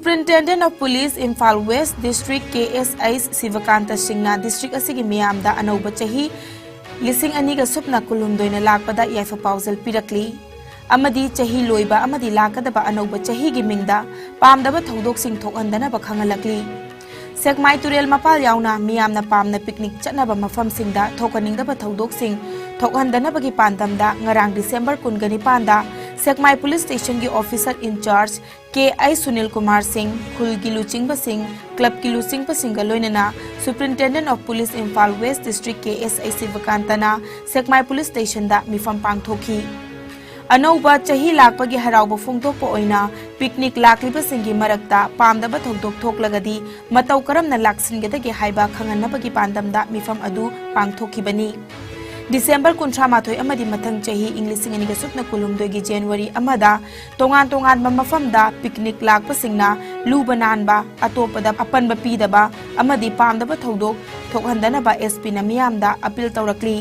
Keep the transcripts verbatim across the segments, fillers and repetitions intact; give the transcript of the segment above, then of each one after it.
Superintendent of Police, Imphal West District, K S I Sivakanta Singhꯅ district ꯑꯁꯤꯒꯤ ꯃꯤꯌꯥꯝꯗ ꯑꯅꯧꯕ ꯆꯍꯤ ꯂꯤꯁꯤꯡ ꯑꯅꯤꯒ ꯁꯨꯞꯅ ꯀꯨꯟꯍꯨꯝꯗꯣꯏꯅ ꯂꯥꯛꯄꯗ ꯌꯥꯏꯐ ꯄꯥꯎꯖꯦꯜ ꯄꯤꯔꯛꯂꯤ ꯑꯃꯗꯤ ꯆꯍꯤ ꯂꯣꯏꯕ ꯑꯃꯗꯤ ꯂꯥꯛꯀꯗꯕ ꯑꯅꯧꯕ ꯆꯍꯤꯒꯤ ꯃꯤꯡꯗ ꯄꯥꯝꯗꯕ ꯊꯧꯗꯣꯛꯁꯤꯡ ꯊꯣꯛꯍꯟꯗꯅꯕ ꯈꯪꯍꯜꯂꯛꯂꯤ꯫ ꯁꯦꯛꯃꯥꯏ ꯇꯨꯔꯦꯜ ꯃꯄꯥꯜ ꯌꯥꯎꯅ ꯃꯤꯌꯥꯝꯅ ꯄꯥꯝꯅ picnic ꯆꯠꯅꯕ ꯃꯐꯝꯁꯤꯡꯗ ꯊꯣꯛꯍꯟꯅꯤꯡꯗꯕ ꯊꯧꯗꯣꯛꯁꯤꯡ ꯊꯣꯛꯍꯟꯗꯅꯕꯒꯤ ꯄꯥꯟꯗꯝꯗ ꯉꯔꯥꯡ December ꯀꯨꯟꯒ ꯅꯤꯄꯥꯟꯗ ꯁꯦꯛꯃꯥꯏ Police Stationꯒꯤ officer in charge K I Sunil Kumar ꯁꯤꯡ, ꯈꯨꯜꯒꯤ ꯂꯨꯆꯤꯡꯕꯁꯤꯡ, clubꯀꯤ ꯂꯨꯆꯤꯡꯕꯁꯤꯡꯒ ꯂꯣꯏꯅꯅ Superintendent of Police Imphal West District K S I Sivakantꯅ Sekmai Police Stationꯗ ꯃꯤꯐꯝ ꯄꯥꯡꯊꯣꯛꯈꯤ꯫ ꯑꯅꯧꯕ ꯆꯍꯤ ꯂꯥꯛꯄꯒꯤ ꯍꯔꯥꯎꯕ ꯐꯣꯡꯗꯣꯛꯄ ꯑꯣꯏꯅ picnic ꯂꯥꯛꯂꯤꯕꯁꯤꯡꯒꯤ ꯃꯔꯛꯇ ꯄꯥꯝꯗꯕ ꯊꯧꯗꯣꯛ ꯊꯣꯛꯂꯒꯗꯤ ꯃꯇꯧ ꯀꯔꯝꯅ ꯂꯥꯛꯁꯤꯟꯒꯗꯒꯦ ꯍꯥꯏꯕ ꯈꯪꯍꯟꯅꯕꯒꯤ ꯄꯥꯟꯗꯝꯗ ꯃꯤꯐꯝ ꯑꯗꯨ ꯄꯥꯡꯊꯣꯛꯈꯤꯕꯅꯤ꯫ December ꯀꯨꯟꯊ꯭ꯔꯥ ꯃꯥꯊꯣꯏ ꯑꯃꯗꯤ ꯃꯊꯪ ꯆꯍꯤ ꯏꯪ ꯂꯤꯁꯤꯡ ꯑꯅꯤꯒ ꯁꯨꯞꯅ ꯀꯨꯟꯍꯨꯝꯗꯣꯏꯒꯤ January ꯑꯃꯗ ꯇꯣꯉꯥꯟ ꯇꯣꯉꯥꯟꯕ ꯃꯐꯝꯗ picnic ꯂꯥꯛꯄꯁꯤꯡꯅ ꯂꯨꯕ ꯅꯥꯟꯕ, ꯑꯇꯣꯞꯄꯗ ꯑꯄꯟꯕ ꯄꯤꯗꯕ ꯑꯃꯗꯤ ꯄꯥꯝꯗꯕ ꯊꯧꯗꯣꯛ ꯊꯣꯛꯍꯟꯗꯅꯕ S Pꯅ ꯃꯤꯌꯥꯝꯗ appeal ꯇꯧꯔꯛꯂꯤ꯫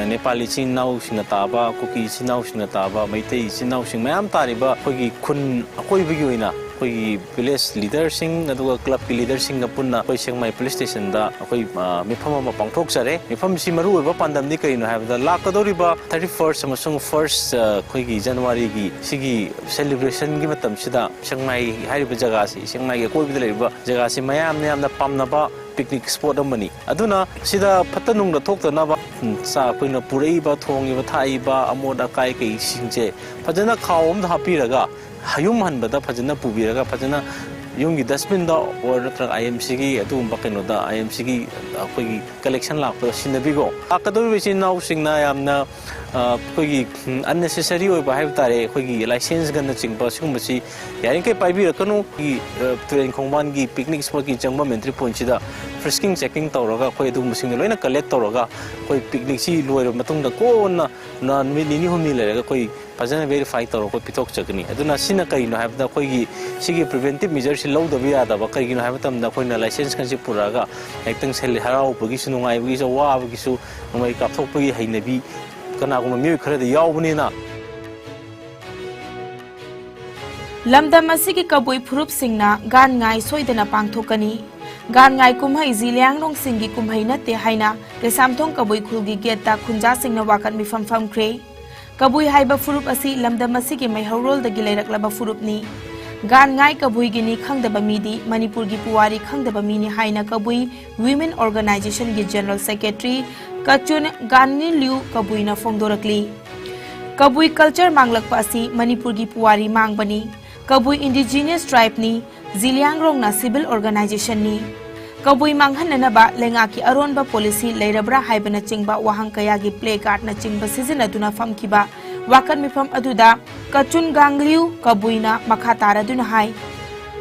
ꯅꯦꯄꯥꯂꯤ ꯏꯆꯤꯟ ꯏꯅꯥꯎꯁꯤꯡꯅ ꯇꯥꯕ, ꯀꯨꯀꯤ ꯏꯆꯤꯟ ꯏꯅꯥꯎꯁꯤꯡꯅ ꯇꯥꯕ, ꯃꯩꯇꯩ ꯏꯆꯤꯟ ꯏꯅꯥꯎꯁꯤꯡ ꯃꯌꯥꯝ ꯇꯥꯔꯤꯕ ꯑꯩꯈꯣꯏꯒꯤ ꯈꯨꯟ ꯑꯀꯣꯏꯕꯒꯤ ꯑꯣꯏꯅ ꯑꯩꯈꯣꯏꯒꯤ village leaderꯁꯤꯡ ꯑꯗꯨꯒ clubꯀꯤ leaderꯁꯤꯡꯒ ꯄꯨꯟꯅ ꯑꯩꯈꯣꯏ ꯁꯦꯛꯃꯥꯏ Police Stationꯗ ꯑꯩꯈꯣꯏ, ꯑ, ꯃꯤꯐꯝ ꯑꯃ ꯄꯥꯡꯊꯣꯛꯆꯔꯦ꯫ ꯃꯤꯐꯝꯁꯤ ꯃꯔꯨꯑꯣꯏꯕ ꯄꯥꯟꯗꯝꯗꯤ ꯀꯔꯤꯅꯣ ꯍꯥꯏꯕꯗ, ꯂꯥꯛꯀꯗꯧꯔꯤꯕ thirty first ꯑꯃꯁꯨꯡ first, ꯑ, ꯑꯩꯈꯣꯏꯒꯤ Januaryꯒꯤ ꯁꯤꯒꯤ celebrationꯒꯤ ꯃꯇꯝꯁꯤꯗ ꯁꯦꯛꯃꯥꯏ ꯍꯥꯏꯔꯤꯕ ꯖꯒꯥꯁꯤ, ꯁꯦꯛꯃꯥꯏꯒꯤ ꯑꯀꯣꯏꯕꯗ ꯂꯩꯔꯤꯕ ꯖꯒꯥꯁꯤ ꯃꯌꯥꯝꯅ ꯌꯥꯝꯅ ꯄꯥꯝꯅꯕ picnic spot ꯑꯃꯅꯤ꯫ ꯑꯗꯨꯅ ꯁꯤꯗ ꯐꯠꯇ ꯅꯨꯡꯗ ꯊꯣꯛꯇꯅꯕ, ꯎꯝ, ꯆꯥ ꯑꯩꯈꯣꯏꯅ ꯄꯨꯔꯛꯏꯕ, ꯊꯣꯡꯉꯤꯕ, ꯊꯥꯛꯏꯕ ꯑꯃꯣꯠ ꯑꯀꯥꯏ ꯀꯩꯁꯤꯡꯁꯦ ꯐꯖꯅ ꯈꯥꯎ ꯑꯃꯗ ꯍꯥꯞꯄꯤꯔꯒ, ꯌꯨꯝ ꯍꯟꯕꯗ ꯐꯖꯅ ꯄꯨꯕꯤꯔꯒ, ꯐꯖꯅ ꯌꯨꯝꯒꯤ dustbinꯗ or ꯅꯠꯇ꯭ꯔꯒ IMCꯒꯤ ꯑꯗꯨꯒꯨꯝꯕ ꯀꯩꯅꯣꯗ, IMCꯒꯤ ꯑꯩꯈꯣꯏꯒꯤ collection ꯂꯥꯛꯄꯗ ꯁꯤꯟꯅꯕꯤꯈꯣ꯫ ꯂꯥꯛꯀꯗꯧꯔꯤꯕ ꯏꯆꯤꯟ ꯏꯅꯥꯎꯁꯤꯡꯅ ꯌꯥꯝꯅ, ꯑ, ꯑꯩꯈꯣꯏꯒꯤ, ꯎꯝ, unnecessary ꯑꯣꯏꯕ ꯍꯥꯏꯕ ꯇꯥꯔꯦ, ꯑꯩꯈꯣꯏꯒꯤ licenseꯒꯅꯆꯤꯡꯕ ꯁꯤꯒꯨꯝꯕꯁꯤ ꯌꯥꯔꯤꯈꯩ ꯄꯥꯏꯕꯤꯔꯛꯀꯅꯨ꯫ ꯑꯩꯈꯣꯏꯒꯤ, ꯑ, ꯇꯨꯔꯦꯟ ꯈꯣꯡꯕꯥꯟꯒꯤ picnic spotꯀꯤ ꯆꯪꯐꯝ entry pointꯁꯤꯗ frisking checking ꯇꯧꯔꯒ, ꯑꯩꯈꯣꯏ ꯑꯗꯨꯒꯨꯝꯕꯁꯤꯡꯗꯣ ꯂꯣꯏꯅ collect ꯇꯧꯔꯒ, ꯑꯩꯈꯣꯏ picnicꯁꯤ ꯂꯣꯏꯔꯕ ꯃꯇꯨꯡꯗ ꯀꯣꯟꯅ ꯅ-, ꯅꯨꯃꯤꯠ ꯅꯤꯅꯤ ꯍꯨꯝꯅꯤ ꯂꯩꯔꯒ ꯑꯩꯈꯣꯏ ꯐꯖꯅ verify ꯇꯧꯔꯒ ꯑꯩꯈꯣꯏ ꯄꯤꯊꯣꯛꯆꯒꯅꯤ꯫ ꯑꯗꯨꯅ ꯁꯤꯅ ꯀꯔꯤꯅꯣ ꯍꯥꯏꯕꯗ, ꯑꯩꯈꯣꯏꯒꯤ ꯁꯤꯒꯤ preventive measureꯁꯤ ꯂꯧꯗꯕ ꯌꯥꯗꯕ꯫ ꯀꯔꯤꯒꯤꯅꯣ ꯍꯥꯏꯕ ꯃꯇꯝꯗ, ꯑꯩꯈꯣꯏꯅ licenseꯀꯁꯤ ꯄꯨꯔꯛꯑꯒ ꯉꯥꯏꯍꯥꯛꯇꯪ ꯁꯦꯜ-, ꯍꯔꯥꯎꯕꯒꯤꯁꯨ, ꯅꯨꯡꯉꯥꯏꯕꯒꯤꯁꯨ, ꯑꯋꯥꯕꯒꯤꯁꯨ ꯅꯣꯡꯃꯩ ꯀꯥꯞꯊꯣꯛꯄꯒꯤ ꯍꯩꯅꯕꯤ ꯀꯅꯥꯒꯨꯝꯕ ꯃꯤꯑꯣꯏ ꯈꯔꯗꯤ ꯌꯥꯎꯕꯅꯤꯅ, ꯂꯝꯗꯝ ꯑꯁꯤꯒꯤ ꯀꯕꯨꯏ ꯐꯨꯔꯨꯞꯁꯤꯡꯅ ꯒꯥꯟ ꯉꯥꯏ ꯁꯣꯏꯗꯅ ꯄꯥꯡꯊꯣꯛꯀꯅꯤ꯫ ꯒꯥꯟ ꯉꯥꯏ ꯀꯨꯝꯍꯩ ꯖꯤꯂꯤꯌꯥꯡꯔꯣꯡꯁꯤꯡꯒꯤ ꯀꯨꯝꯍꯩ ꯅꯠꯇꯦ ꯍꯥꯏꯅ ꯀꯩꯁꯥꯝꯊꯣꯡ ꯀꯕꯨꯏ ꯈꯨꯜꯒꯤ ꯒꯦꯠꯇ ꯈꯨꯟꯖꯥꯁꯤꯡꯅ ꯋꯥꯀꯠ ꯃꯤꯐꯝ ꯐꯝꯈ꯭ꯔꯦ꯫ ꯀꯕꯨꯏ ꯍꯥꯏꯕ ꯐꯨꯔꯨꯞ ꯑꯁꯤ ꯂꯝꯗꯝ ꯑꯁꯤꯒꯤ ꯃꯩꯍꯧꯔꯣꯜꯗꯒꯤ ꯂꯩꯔꯛꯂꯕ ꯐꯨꯔꯨꯞꯅꯤ꯫ ꯒꯥꯟ ꯉꯥꯏ ꯀꯕꯨꯏꯒꯤꯅꯤ ꯈꯪꯗꯕ ꯃꯤꯗꯤ ꯃꯅꯤꯄꯨꯔꯒꯤ ꯄꯨꯋꯥꯔꯤ ꯈꯪꯗꯕ ꯃꯤꯅꯤ ꯍꯥꯏꯅ ꯀꯕꯨꯏ Women Organization ꯒꯤ General Secretary ꯀꯆꯨꯟ ꯒꯥꯟꯉꯤꯂꯤꯎ ꯀꯕꯨꯏꯅ ꯐꯣꯡꯗꯣꯔꯛꯂꯤ꯫ ꯀꯕꯨꯏ culture ꯃꯥꯡꯂꯛꯄ ꯑꯁꯤ ꯃꯅꯤꯄꯨꯔꯒꯤ ꯄꯨꯋꯥꯔꯤ ꯃꯥꯡꯕꯅꯤ꯫ ꯀꯕꯨꯏ indigenous tribe ꯅꯤ꯫ ꯖꯤꯂꯤꯌꯥꯡꯔꯣꯡꯅ civil organization ꯅꯤ꯫ ꯀꯕꯨꯏ ꯃꯥꯡꯍꯟꯅꯅꯕ ꯂꯩꯉꯥꯛꯀꯤ ꯑꯔꯣꯟꯕ policy ꯂꯩꯔꯕ꯭ꯔꯥ ꯍꯥꯏꯕꯅꯆꯤꯡꯕ ꯋꯥꯍꯪ ꯀꯌꯥꯒꯤ placard ꯅꯆꯤꯡꯕ ꯁꯤꯖꯤꯟꯅꯗꯨꯅ ꯐꯝꯈꯤꯕ ꯋꯥꯀꯠ ꯃꯤꯐꯝ ꯑꯗꯨꯗ ꯀꯆꯨꯟ ꯒꯥꯡꯂꯤꯎ ꯀꯕꯨꯏꯅ ꯃꯈꯥ ꯇꯥꯔꯗꯨꯅ ꯍꯥꯏ,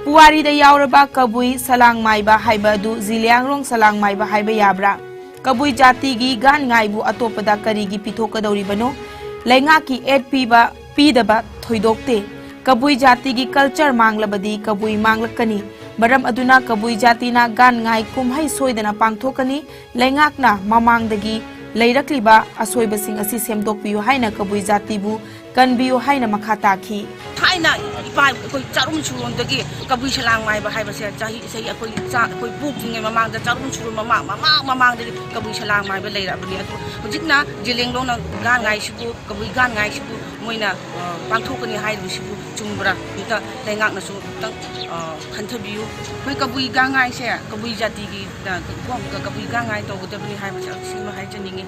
ꯄꯨꯋꯥꯔꯤꯗ ꯌꯥꯎꯔꯕ ꯀꯕꯨꯏ ꯁꯂꯥꯡ ꯃꯥꯏꯕ ꯍꯥꯏꯕ ꯑꯗꯨ ꯖꯤꯂꯤꯌꯥꯡꯔꯣꯡ ꯁꯂꯥꯡ ꯃꯥꯏꯕ ꯍꯥꯏꯕ ꯌꯥꯕ꯭ꯔꯥ? ꯀꯕꯨꯏ ꯖꯥꯇꯤꯒꯤ ꯒꯥꯟ ꯉꯥꯏꯕꯨ ꯑꯇꯣꯞꯄꯗ ꯀꯔꯤꯒꯤ ꯄꯤꯊꯣꯛꯀꯗꯧꯔꯤꯕꯅꯣ? ꯂꯩꯉꯥꯛꯀꯤ aid ꯄꯤꯕ, ꯄꯤꯗꯕ ꯊꯣꯏꯗꯣꯛꯇꯦ꯫ ꯀꯕꯨꯏ ꯖꯥꯇꯤꯒꯤ culture ꯃꯥꯡꯂꯕꯗꯤ ꯀꯕꯨꯏ ꯃꯥꯡꯂꯛꯀꯅꯤ꯫ ꯃꯔꯝ ꯑꯗꯨꯅ ꯀꯕꯨꯏ ꯖꯥꯇꯤꯅ ꯒꯥꯟ ꯉꯥꯏ ꯀꯨꯝꯍꯩ ꯁꯣꯏꯗꯅ ꯄꯥꯡꯊꯣꯛꯀꯅꯤ꯫ ꯂꯩꯉꯥꯛꯅ ꯃꯃꯥꯡꯗꯒꯤ ꯂꯩꯔꯛꯂꯤꯕ ꯑꯁꯣꯏꯕꯁꯤꯡ ꯑꯁꯤ ꯁꯦꯝꯗꯣꯛꯄꯤꯌꯨ ꯍꯥꯏꯅ ꯀꯕꯨꯏ ꯖꯥꯇꯤꯕꯨ ꯀꯟꯕꯤꯌꯨ ꯍꯥꯏꯅ ꯃꯈꯥ ꯇꯥꯈꯤ꯫ ꯊꯥꯏꯅ ꯏꯄꯥ ꯑꯩꯈꯣꯏ ꯆꯥꯔꯣꯟ ꯁꯨꯔꯣꯟꯗꯒꯤ ꯀꯕꯨꯏ ꯁꯂꯥꯡ ꯃꯥꯏꯕ ꯍꯥꯏꯕꯁꯦ ꯆꯍꯤ, ꯆꯍꯤ ꯑꯩꯈꯣꯏ ꯆꯥ-, ꯑꯩꯈꯣꯏ ꯄꯣꯛꯇ꯭ꯔꯤꯉꯩ ꯃꯃꯥꯡꯗ ꯆꯥꯔꯣꯟ ꯁꯨꯔꯣꯟ ꯃꯃꯥꯡ, ꯃꯃꯥꯡ ꯃꯃꯥꯡꯗꯒꯤ ꯀꯕꯨꯏ ꯁꯂꯥꯡ ꯃꯥꯏꯕ ꯂꯩꯔꯛꯑꯕꯅꯤ꯫ ꯑꯗꯨ ꯍꯧꯖꯤꯛꯅ ꯖꯦꯂꯦꯡꯂꯣꯡꯅ ꯒꯥꯟ ꯉꯥꯏꯁꯤꯕꯨ, ꯀꯕꯨꯏ ꯒꯥꯟ ꯉꯥꯏꯁꯤꯕꯨ ꯃꯣꯏꯅ, ꯑ, ꯄꯥꯡꯊꯣꯛꯀꯅꯤ ꯍꯥꯏꯔꯤꯕꯁꯤꯕꯨ ꯆꯨꯝꯕ꯭ꯔꯥ? ꯑꯝꯇ ꯂꯩꯉꯥꯛꯅꯁꯨ ꯑꯝꯇꯪ, ꯑ, ꯈꯟꯊꯕꯤꯌꯨ꯫ ꯑꯩꯈꯣꯏ ꯀꯕꯨꯏ ꯒꯥꯟ ꯉꯥꯏꯁꯦ, ꯀꯕꯨꯏ ꯖꯥꯇꯤꯒꯤ, ꯑ, ꯀꯣ-, ꯀꯕꯨꯏ ꯒꯥꯟ ꯉꯥꯏ ꯇꯧꯒꯗꯕꯅꯤ ꯍꯥꯏꯕꯁꯦ ꯁꯤꯃ ꯍꯥꯏꯖꯅꯤꯡꯉꯤ꯫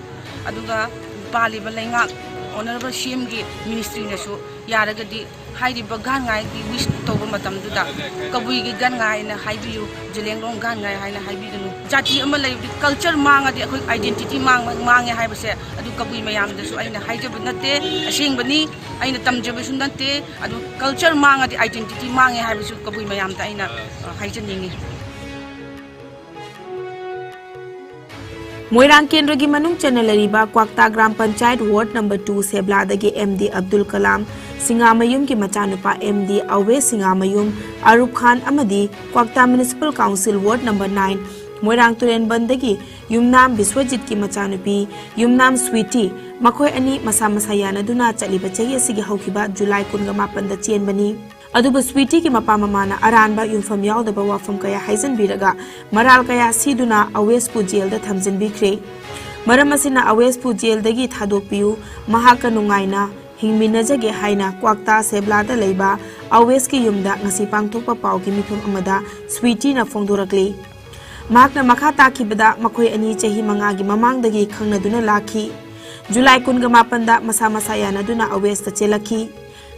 ꯑꯗꯨꯒ ꯄꯥꯜꯂꯤꯕ ꯂꯩꯉꯥꯛ, Honourable C M ꯒꯤ ministry ꯅꯁꯨ ꯌꯥꯔꯒꯗꯤ ꯍꯥꯏꯔꯤꯕ ꯒꯥꯟ ꯉꯥꯏꯒꯤ wish ꯇꯧꯕ ꯃꯇꯝꯗꯨꯗ ꯀꯕꯨꯏꯒꯤ ꯒꯥꯟ ꯉꯥꯏ ꯍꯥꯏꯅ ꯍꯥꯏꯕꯤꯌꯨ, ꯖꯦꯂꯦꯡꯂꯣꯡ ꯒꯥꯟ ꯉꯥꯏ ꯍꯥꯏꯅ ꯍꯥꯏꯕꯤꯒꯅꯨ꯫ ꯖꯥꯇꯤ ꯑꯃ ꯂꯩꯕꯗꯤ culture ꯃꯥꯡꯉꯗꯤ ꯑꯩꯈꯣꯏ identity ꯃꯥꯡ-, ꯃꯥꯡꯉꯦ ꯍꯥꯏꯕꯁꯦ ꯑꯗꯨ ꯀꯕꯨꯏ ꯃꯌꯥꯝꯗꯁꯨ ꯑꯩꯅ ꯍꯥꯏꯖꯕ ꯅꯠꯇꯦ, ꯑꯁꯦꯡꯕꯅꯤ, ꯑꯩꯅ ꯇꯝꯖꯕꯁꯨ ꯅꯠꯇꯦ꯫ ꯑꯗꯨ culture ꯃꯥꯡꯉꯗꯤ identity ꯃꯥꯡꯉꯦ ꯍꯥꯏꯕꯁꯨ ꯀꯕꯨꯏ ꯃꯌꯥꯝꯗ ꯑꯩꯅ, ꯑ, ꯍꯥꯏꯖꯅꯤꯡꯉꯤ꯫ ꯃꯣꯏꯔꯥꯡ ꯀꯦꯟꯗ꯭ꯔꯒꯤ ꯃꯅꯨꯡ ꯆꯟꯅ ꯂꯩꯔꯤꯕ Kwakta gram panchayat ward number two ꯁꯦꯕ꯭ꯂꯥꯗꯒꯤ M D ꯑꯕꯗꯨꯜ ꯀꯂꯥꯝ ꯁꯤꯡꯉꯥꯃꯌꯨꯝꯒꯤ ꯃꯆꯥꯅꯨꯄꯥ M D ꯑꯋꯦ ꯁꯤꯡꯉꯥꯃꯌꯨꯝ ꯑꯔꯨꯞ ꯈꯥꯟ ꯑꯃꯗꯤ Kwakta Municipal Council ward number nine ꯃꯣꯏꯔꯥꯡ ꯇꯨꯔꯦꯟꯕꯟꯗꯒꯤ ꯌꯨꯝꯅꯥꯝ ꯕꯤꯁ꯭ꯋꯖꯤꯠꯀꯤ ꯃꯆꯥꯅꯨꯄꯤ ꯌꯨꯝꯅꯥꯝ ꯁ꯭ꯋꯤꯇꯤ, ꯃꯈꯣꯏ ꯑꯅꯤ ꯃꯁꯥ ꯃꯁꯥ ꯌꯥꯅꯗꯨꯅ ꯆꯠꯂꯤꯕ ꯆꯍꯤ ꯑꯁꯤꯒꯤ ꯍꯧꯈꯤꯕ ꯖꯨꯂꯥꯏ ꯀꯨꯟꯒ ꯃꯥꯄꯟꯗ ꯆꯦꯟꯕꯅꯤ꯫ ꯑꯗꯨꯕꯨ ꯁ꯭ꯋꯤꯇꯤꯒꯤ ꯃꯄꯥ ꯃꯃꯥꯅ ꯑꯔꯥꯟꯕ ꯌꯨꯝꯐꯝ ꯌꯥꯎꯗꯕ ꯋꯥꯐꯝ ꯀꯌꯥ ꯍꯥꯏꯖꯤꯟꯕꯤꯔꯒ ꯃꯔꯥꯜ ꯀꯌꯥ ꯁꯤꯗꯨꯅ ꯑꯋꯦꯁꯄꯨ ꯖꯦꯜꯗ ꯊꯝꯖꯤꯟꯕꯤꯈ꯭ꯔꯦ꯫ ꯃꯔꯝ ꯑꯁꯤꯅ ꯑꯋꯦꯁꯄꯨ ꯖꯦꯜꯗꯒꯤ ꯊꯥꯗꯣꯛꯄꯤꯌꯨ, ꯃꯍꯥꯛꯀ ꯅꯨꯡꯉꯥꯏꯅ ꯍꯤꯡꯃꯤꯟꯅꯖꯒꯦ ꯍꯥꯏꯅ ꯀ꯭ꯋꯥꯛꯇꯥ ꯁꯦꯕ꯭ꯂꯥꯗ ꯂꯩꯕ ꯑꯋꯦꯁꯀꯤ ꯌꯨꯝꯗ ꯉꯁꯤ ꯄꯥꯡꯊꯣꯛꯄ ꯄꯥꯎꯒꯤ ꯃꯤꯐꯝ ꯑꯃꯗ ꯁ꯭ꯋꯤꯇꯤꯅ ꯐꯣꯡꯗꯣꯔꯛꯂꯤ꯫ ꯃꯍꯥꯛꯅ ꯃꯈꯥ ꯇꯥꯈꯤꯕꯗ ꯃꯈꯣꯏ ꯑꯅꯤ ꯆꯍꯤ ꯃꯉꯥꯒꯤ ꯃꯃꯥꯡꯗꯒꯤ ꯈꯪꯅꯗꯨꯅ ꯂꯥꯛꯈꯤ꯫ ꯖꯨꯂꯥꯏ ꯀꯨꯟꯒ ꯃꯥꯄꯟꯗ ꯃꯁꯥ ꯃꯁꯥ ꯌꯥꯅꯗꯨꯅ ꯑꯋꯦꯁꯇ ꯆꯦꯜꯂꯛꯈꯤ꯫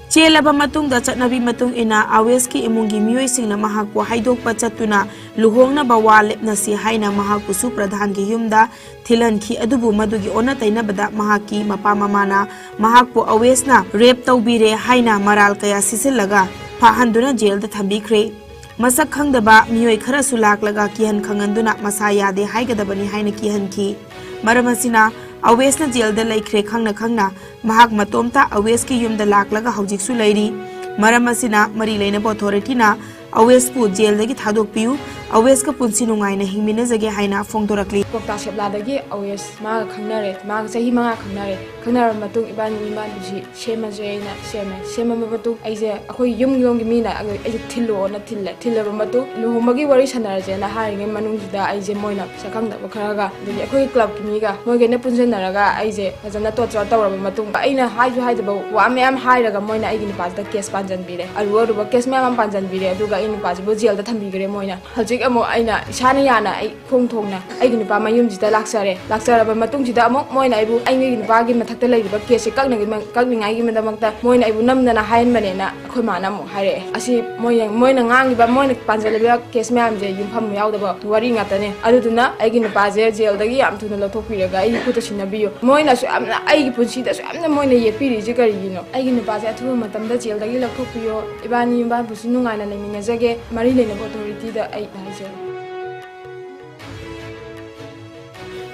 ꯆꯦꯜꯂꯕ ꯃꯇꯨꯡꯗ ꯆꯠꯅꯕꯤ ꯃꯇꯨꯡ ꯏꯟꯅ ꯑꯋꯦꯁꯀꯤ ꯏꯃꯨꯡꯒꯤ ꯃꯤꯑꯣꯏꯁꯤꯡꯅ ꯃꯍꯥꯛꯄꯨ ꯍꯥꯏꯗꯣꯛꯄ ꯆꯠꯇꯨꯅ ꯂꯨꯍꯣꯡꯅꯕ ꯋꯥ ꯂꯦꯞꯅꯁꯤ ꯍꯥꯏꯅ ꯃꯍꯥꯛꯄꯨꯁꯨ ꯄ꯭ꯔꯙꯥꯟꯒꯤ ꯌꯨꯝꯗ ꯊꯤꯜꯍꯟꯈꯤ꯫ ꯑꯗꯨꯕꯨ ꯃꯗꯨꯒꯤ ꯑꯣꯟꯅ ꯇꯩꯅꯕꯗ ꯃꯍꯥꯛꯀꯤ ꯃꯄꯥ ꯃꯃꯥꯅ ꯃꯍꯥꯛꯄꯨ ꯑꯋꯦꯁꯅ ꯔꯦꯞ ꯇꯧꯕꯤꯔꯦ ꯍꯥꯏꯅ ꯃꯔꯥꯜ ꯀꯌꯥ ꯁꯤꯖꯤꯜꯂꯒ ꯐꯥꯍꯟꯗꯨꯅ ꯖꯦꯜꯗ ꯊꯝꯕꯤꯈ꯭ꯔꯦ꯫ ꯃꯁꯛ ꯈꯪꯗꯕ ꯃꯤꯑꯣꯏ ꯈꯔꯁꯨ ꯂꯥꯛꯂꯒ ꯀꯤꯍꯟ ꯈꯪꯍꯟꯗꯨꯅ ꯃꯁꯥ ꯌꯥꯗꯦ ꯍꯥꯏꯒꯗꯕꯅꯤ ꯍꯥꯏꯅ ꯀꯤꯍꯟꯈꯤ꯫ ꯃꯔꯝ ꯑꯁꯤꯅ ꯑꯋꯦꯁꯅ ꯖꯦꯜꯗ ꯂꯩꯈ꯭ꯔꯦ ꯈꯪꯅ ꯈꯪꯅ ꯃꯍꯥꯛ ꯃꯇꯣꯝꯇ ꯑꯋꯦꯁꯀꯤ ꯌꯨꯝꯗ ꯂꯥꯛꯂꯒ ꯍꯧꯖꯤꯛꯁꯨ ꯂꯩꯔꯤ꯫ ꯃꯔꯝ ꯑꯁꯤꯅ ꯃꯔꯤ ꯂꯩꯅꯕ ꯑꯣꯊꯣꯔꯤꯇꯤꯅ ꯑꯋꯦꯁꯄꯨ ꯖꯦꯜꯗꯒꯤ ꯊꯥꯗꯣꯛꯄꯤꯌꯨ, ꯑꯋꯦꯁꯀ ꯄꯨꯟꯁꯤ ꯅꯨꯡꯉꯥꯏꯅ ꯍꯤꯡꯃꯤꯟꯅꯖꯒꯦ ꯍꯥꯏꯅ ꯐꯣꯡꯗꯣꯔꯛꯂꯤ꯫ ꯀꯣꯛꯇꯥ ꯁꯦꯞꯂꯥꯗꯒꯤ ꯑꯋꯦꯁ ꯃꯥꯒ ꯈꯪꯅꯔꯦ, ꯃꯥꯒ ꯆꯍꯤ ꯃꯉꯥ ꯈꯪꯅꯔꯦ꯫ ꯈꯪꯅꯔꯕ ꯃꯇꯨꯡ ꯏꯕꯥꯅꯤ ꯏꯃꯥꯟꯅꯕꯁꯤ ꯁꯦꯝꯃꯁꯦ ꯑꯩꯅ ꯁꯦꯝꯃꯦ꯫ ꯁꯦꯝꯃꯕ ꯃꯇꯨꯡ ꯑꯩꯁꯦ ꯑꯩꯈꯣꯏ ꯌꯨꯝ ꯌꯨꯝꯒꯤ ꯃꯤꯅ ꯑꯩꯁꯦ ꯊꯤꯜꯂꯛꯑꯣꯅ ꯊꯤꯜꯂꯦ꯫ ꯊꯤꯜꯂꯕ ꯃꯇꯨꯡ ꯂꯨꯍꯣꯡꯕꯒꯤ ꯋꯥꯔꯤ ꯁꯥꯟꯅꯔꯁꯦꯅ ꯍꯥꯏꯔꯤꯉꯩ ꯃꯅꯨꯡꯁꯤꯗ ꯑꯩꯁꯦ ꯃꯣꯏꯅ ꯁꯛꯈꯪꯗꯕ ꯈꯔꯒ ꯑꯗꯒꯤ ꯑꯩꯈꯣꯏꯒꯤ ꯀ꯭ꯂꯕꯀꯤ ꯃꯤꯒ ꯃꯣꯏꯒꯩꯅ ꯄꯨꯟꯁꯤꯟꯅꯔꯒ ꯑꯩꯁꯦ ꯐꯖꯅ ꯇꯣꯔꯆꯔ ꯇꯧꯔꯕ ꯃꯇꯨꯡꯗ ꯑꯩꯅ ꯍꯥꯏꯁꯨ ꯍꯥꯏꯗꯕ ꯋꯥ ꯃꯌꯥꯝ ꯍꯥꯏꯔꯒ ꯃꯣꯏꯅ ꯑꯩꯒꯤ ꯅꯨꯄꯥꯁꯤꯗ ꯀꯦꯁ ꯄꯥꯟꯁꯤꯟꯕꯤꯔꯦ꯫ ꯑꯔꯨ ꯑꯔꯨꯕ ꯀꯦꯁ ꯃꯌꯥꯝ ꯑꯃ ꯄꯥꯟꯁꯤꯟꯕꯤꯔꯦ꯫ ꯑꯗꯨꯒ ꯑꯩ ꯅꯨꯄꯥꯁꯤꯕꯨ ꯖꯦꯜꯗ ꯊꯝꯕꯤꯈ꯭ꯔꯦ ꯃꯣꯏꯅ꯫ ꯍꯧꯖꯤꯛ ꯑꯃꯨꯛ ꯑꯩꯅ ꯏꯁꯥꯅ ꯌꯥꯅ ꯑꯩ ꯈꯣꯡ ꯊꯣꯡꯅ ꯑꯩꯒꯤ ꯅꯨꯄꯥ ꯃꯌꯨꯝꯁꯤꯗ ꯂꯥꯛꯆꯔꯦ꯫ ꯂꯥꯛꯆꯔꯕ ꯃꯇꯨꯡꯁꯤꯗ ꯑꯃꯨꯛ ꯃꯣꯏꯅ ꯑꯩꯕꯨ ꯑꯩꯒꯤ ꯅꯨꯄꯥꯒꯤ ꯃꯊꯛꯇ ꯂꯩꯔꯤꯕ ꯀꯦꯁꯁꯦ ꯀꯛꯅꯉꯩ-, ꯀꯛꯅꯤꯡꯉꯥꯏꯒꯤꯗꯃꯛꯇ ꯃꯣꯏꯅ ꯑꯩꯕꯨ ꯅꯝꯗꯅ ꯍꯥꯏꯍꯟꯕꯅꯦꯅ ꯑꯩꯈꯣꯏ ꯃꯥꯅ ꯑꯃꯨꯛ ꯍꯥꯏꯔꯛꯑꯦ꯫ ꯑꯁꯤ ꯃꯣꯏꯅ, ꯃꯣꯏꯅ ꯉꯥꯡꯉꯤꯕ, ꯃꯣꯏꯅ ꯄꯥꯟꯁꯤꯜꯂꯤꯕ ꯀꯦꯁ ꯃꯌꯥꯝꯁꯦ ꯌꯨꯝꯐꯝ ꯌꯥꯎꯗꯕ ꯋꯥꯔꯤ ꯉꯥꯛꯇꯅꯦ꯫ ꯑꯗꯨꯗꯨꯅ ꯑꯩꯒꯤ ꯅꯨꯄꯥꯁꯦ ꯖꯦꯜꯗꯒꯤ ꯌꯥꯝ ꯊꯨꯅ ꯂꯧꯊꯣꯛꯄꯤꯔꯒ ꯑꯩꯒꯤ ꯈꯨꯠꯇ ꯁꯤꯟꯅꯕꯤꯌꯨ꯫ ꯃꯣꯏꯅꯁꯨ ꯌꯥꯝꯅ ꯑꯩꯒꯤ ꯄꯨꯟꯁꯤꯗ ꯑꯁꯨꯛ ꯌꯥꯝꯅ ꯃꯣꯏꯅ ꯌꯦꯠꯄꯤꯔꯤꯁꯦ ꯀꯔꯤꯒꯤꯅꯣ? ꯑꯩꯒꯤ ꯅꯨꯄꯥꯁꯦ ꯑꯊꯨꯕ ꯃꯇꯝꯗ ꯖꯦꯜꯗꯒꯤ ꯂꯧꯊꯣꯛꯄꯤꯌꯣ꯫ ꯏꯕꯥꯅꯤ ꯏꯕꯥ ꯄꯨꯟꯁꯤ ꯅꯨꯡꯉꯥꯏꯅ ꯂꯩꯃꯤꯟꯅꯖꯒꯦ꯫ ꯃꯔꯤ ꯂꯩꯅꯕ ꯑꯣꯊꯣꯔꯤꯇꯤꯗ ꯑꯩ ꯍꯥꯏꯖꯔꯤ꯫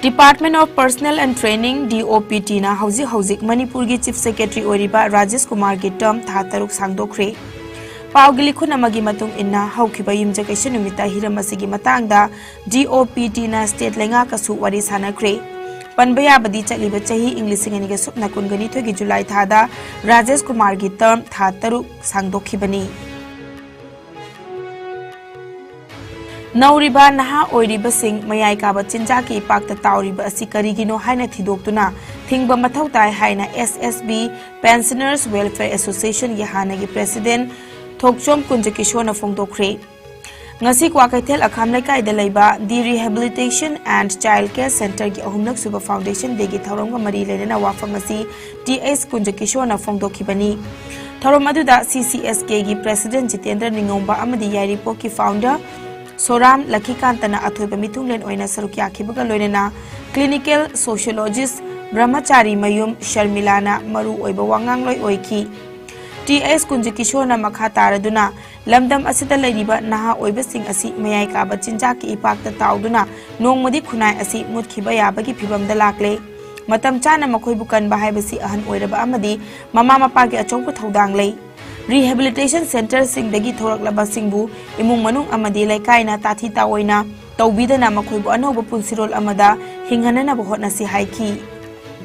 Department of Personnel and Training, D O P T, ꯅ ꯍꯧꯖꯤꯛ ꯍꯧꯖꯤꯛ ꯃꯅꯤꯄꯨꯔꯒꯤ Chief Secretary ꯑꯣꯏꯔꯤꯕ ꯔꯥꯖꯦꯁ ꯀꯨꯃꯥꯔꯒꯤ term ꯊꯥ ꯇꯔꯨꯛ ꯁꯥꯡꯗꯣꯛꯈ꯭ꯔꯦ꯫ ꯄꯥꯎꯒꯤ ꯂꯤꯈꯨꯟ ꯑꯃꯒꯤ ꯃꯇꯨꯡ ꯏꯟꯅ, ꯍꯧꯈꯤꯕ ꯌꯨꯝꯖꯀꯩꯁ ꯅꯨꯃꯤꯠꯇ ꯍꯤꯔꯝ ꯑꯁꯤꯒꯤ ꯃꯇꯥꯡꯗ D O P T ꯅ state ꯂꯩꯉꯥꯛꯀꯁꯨ ꯋꯥꯔꯤ ꯁꯥꯟꯅꯈ꯭ꯔꯦ꯫ ꯄꯟꯕ ꯌꯥꯕꯗꯤ, ꯆꯠꯂꯤꯕ ꯆꯍꯤ ꯏꯪ ꯂꯤꯁꯤꯡ ꯑꯅꯤꯒ ꯁꯨꯞꯅ ꯀꯨꯟꯒ ꯅꯤꯊꯣꯏꯒꯤ ꯖꯨꯂꯥꯏ ꯊꯥꯗ ꯔꯥꯖꯦꯁ ꯀꯨꯃꯥꯔꯒꯤ ꯇꯔꯝ ꯊꯥ ꯇꯔꯨꯛ ꯁꯥꯡꯗꯣꯛꯈꯤꯕꯅꯤ꯫ ꯅꯧꯔꯤꯕ ꯅꯍꯥ ꯑꯣꯏꯔꯤꯕꯁꯤꯡ ꯃꯌꯥꯏ ꯀꯥꯕ ꯆꯤꯟꯖꯥꯛꯀꯤ ꯏꯄꯥꯛꯇ ꯇꯥꯎꯔꯤꯕ ꯑꯁꯤ ꯀꯔꯤꯒꯤꯅꯣ ꯍꯥꯏꯅ ꯊꯤꯗꯣꯛꯇꯨꯅ ꯊꯤꯡꯕ ꯃꯊꯧ ꯇꯥꯏ ꯍꯥꯏꯅ S S B Pensioners Welfare Associationꯒꯤ ꯍꯥꯟꯅꯒꯤ president ꯊꯣꯛꯆꯣꯝ ꯀꯨꯟꯖꯀꯤꯁꯣꯔꯅ ꯐꯣꯡꯗꯣꯛꯈ꯭ꯔꯦ꯫ ꯉꯁꯤ ꯀ꯭ꯋꯥꯀꯩꯊꯦꯜ ꯑꯈꯥꯝ ꯂꯩꯀꯥꯏꯗ ꯂꯩꯕ The Rehabilitation and Child Care Centreꯒꯤ ꯑꯍꯨꯝꯂꯛ ꯁꯨꯕ Foundation Dayꯒꯤ ꯊꯧꯔꯝꯒ ꯃꯔꯤ ꯂꯩꯅꯅ ꯋꯥꯐꯝ ꯑꯁꯤ T H ꯀꯨꯟꯖꯀꯤꯁꯣꯔꯅ ꯐꯣꯡꯗꯣꯛꯈꯤꯕꯅꯤ꯫ ꯊꯧꯔꯝ ꯑꯗꯨꯗ C C S Kꯒꯤ president Jitendra ꯅꯤꯉꯣꯝꯕ ꯑꯃꯗꯤ ꯌꯥꯏꯔꯤꯄꯣꯛꯀꯤ founder ꯁꯣꯔꯥꯝ ꯂꯈꯤꯀꯥꯟꯇꯅ ꯑꯊꯣꯏꯕ ꯃꯤꯊꯨꯡꯂꯦꯟ ꯑꯣꯏꯅ ꯁꯔꯨꯛ ꯌꯥꯈꯤꯕꯒ ꯂꯣꯏꯅꯅ clinical sociologist ꯕ꯭ꯔꯍꯃꯆꯥꯔꯤ ꯃꯌꯨꯝ ꯁꯔꯃꯤꯂꯥꯅ ꯃꯔꯨ ꯑꯣꯏꯕ ꯋꯥꯉꯥꯡꯂꯣꯏ ꯑꯣꯏꯈꯤ꯫ T H ꯀꯨꯟꯖꯀꯤꯁꯣꯔꯅ ꯃꯈꯥ ꯇꯥꯔꯗꯨꯅ, ꯂꯝꯗꯝ ꯑꯁꯤꯗ ꯂꯩꯔꯤꯕ ꯅꯍꯥ ꯑꯣꯏꯕꯁꯤꯡ ꯑꯁꯤ ꯃꯌꯥꯏ ꯀꯥꯕ ꯆꯤꯟꯖꯥꯛꯀꯤ ꯏꯄꯥꯛꯇ ꯇꯥꯎꯗꯨꯅ ꯅꯣꯡꯃꯗꯤ ꯈꯨꯟꯅꯥꯏ ꯑꯁꯤ ꯃꯨꯠꯈꯤꯕ ꯌꯥꯕꯒꯤ ꯐꯤꯚꯝꯗ ꯂꯥꯛꯂꯦ꯫ ꯃꯇꯝ ꯆꯥꯅ ꯃꯈꯣꯏꯕꯨ ꯀꯟꯕ ꯍꯥꯏꯕꯁꯤ ꯑꯍꯟ ꯑꯣꯏꯔꯕ ꯑꯃꯗꯤ ꯃꯃꯥ ꯃꯄꯥꯒꯤ ꯑꯆꯧꯕ ꯊꯧꯗꯥꯡ ꯂꯩ꯫ Rehabilitation centreꯁꯤꯡꯗꯒꯤ ꯊꯣꯔꯛꯂꯕꯁꯤꯡꯕꯨ ꯏꯃꯨꯡ ꯃꯅꯨꯡ ꯑꯃꯗꯤ ꯂꯩꯀꯥꯏꯅ ꯇꯥꯊꯤ ꯇꯥꯑꯣꯏꯅ ꯇꯧꯕꯤꯗꯅ ꯃꯈꯣꯏꯕꯨ ꯑꯅꯧꯕ ꯄꯨꯟꯁꯤꯔꯣꯜ ꯑꯃꯗ ꯍꯤꯡꯍꯟꯅꯅꯕ ꯍꯣꯠꯅꯁꯤ ꯍꯥꯏꯈꯤ꯫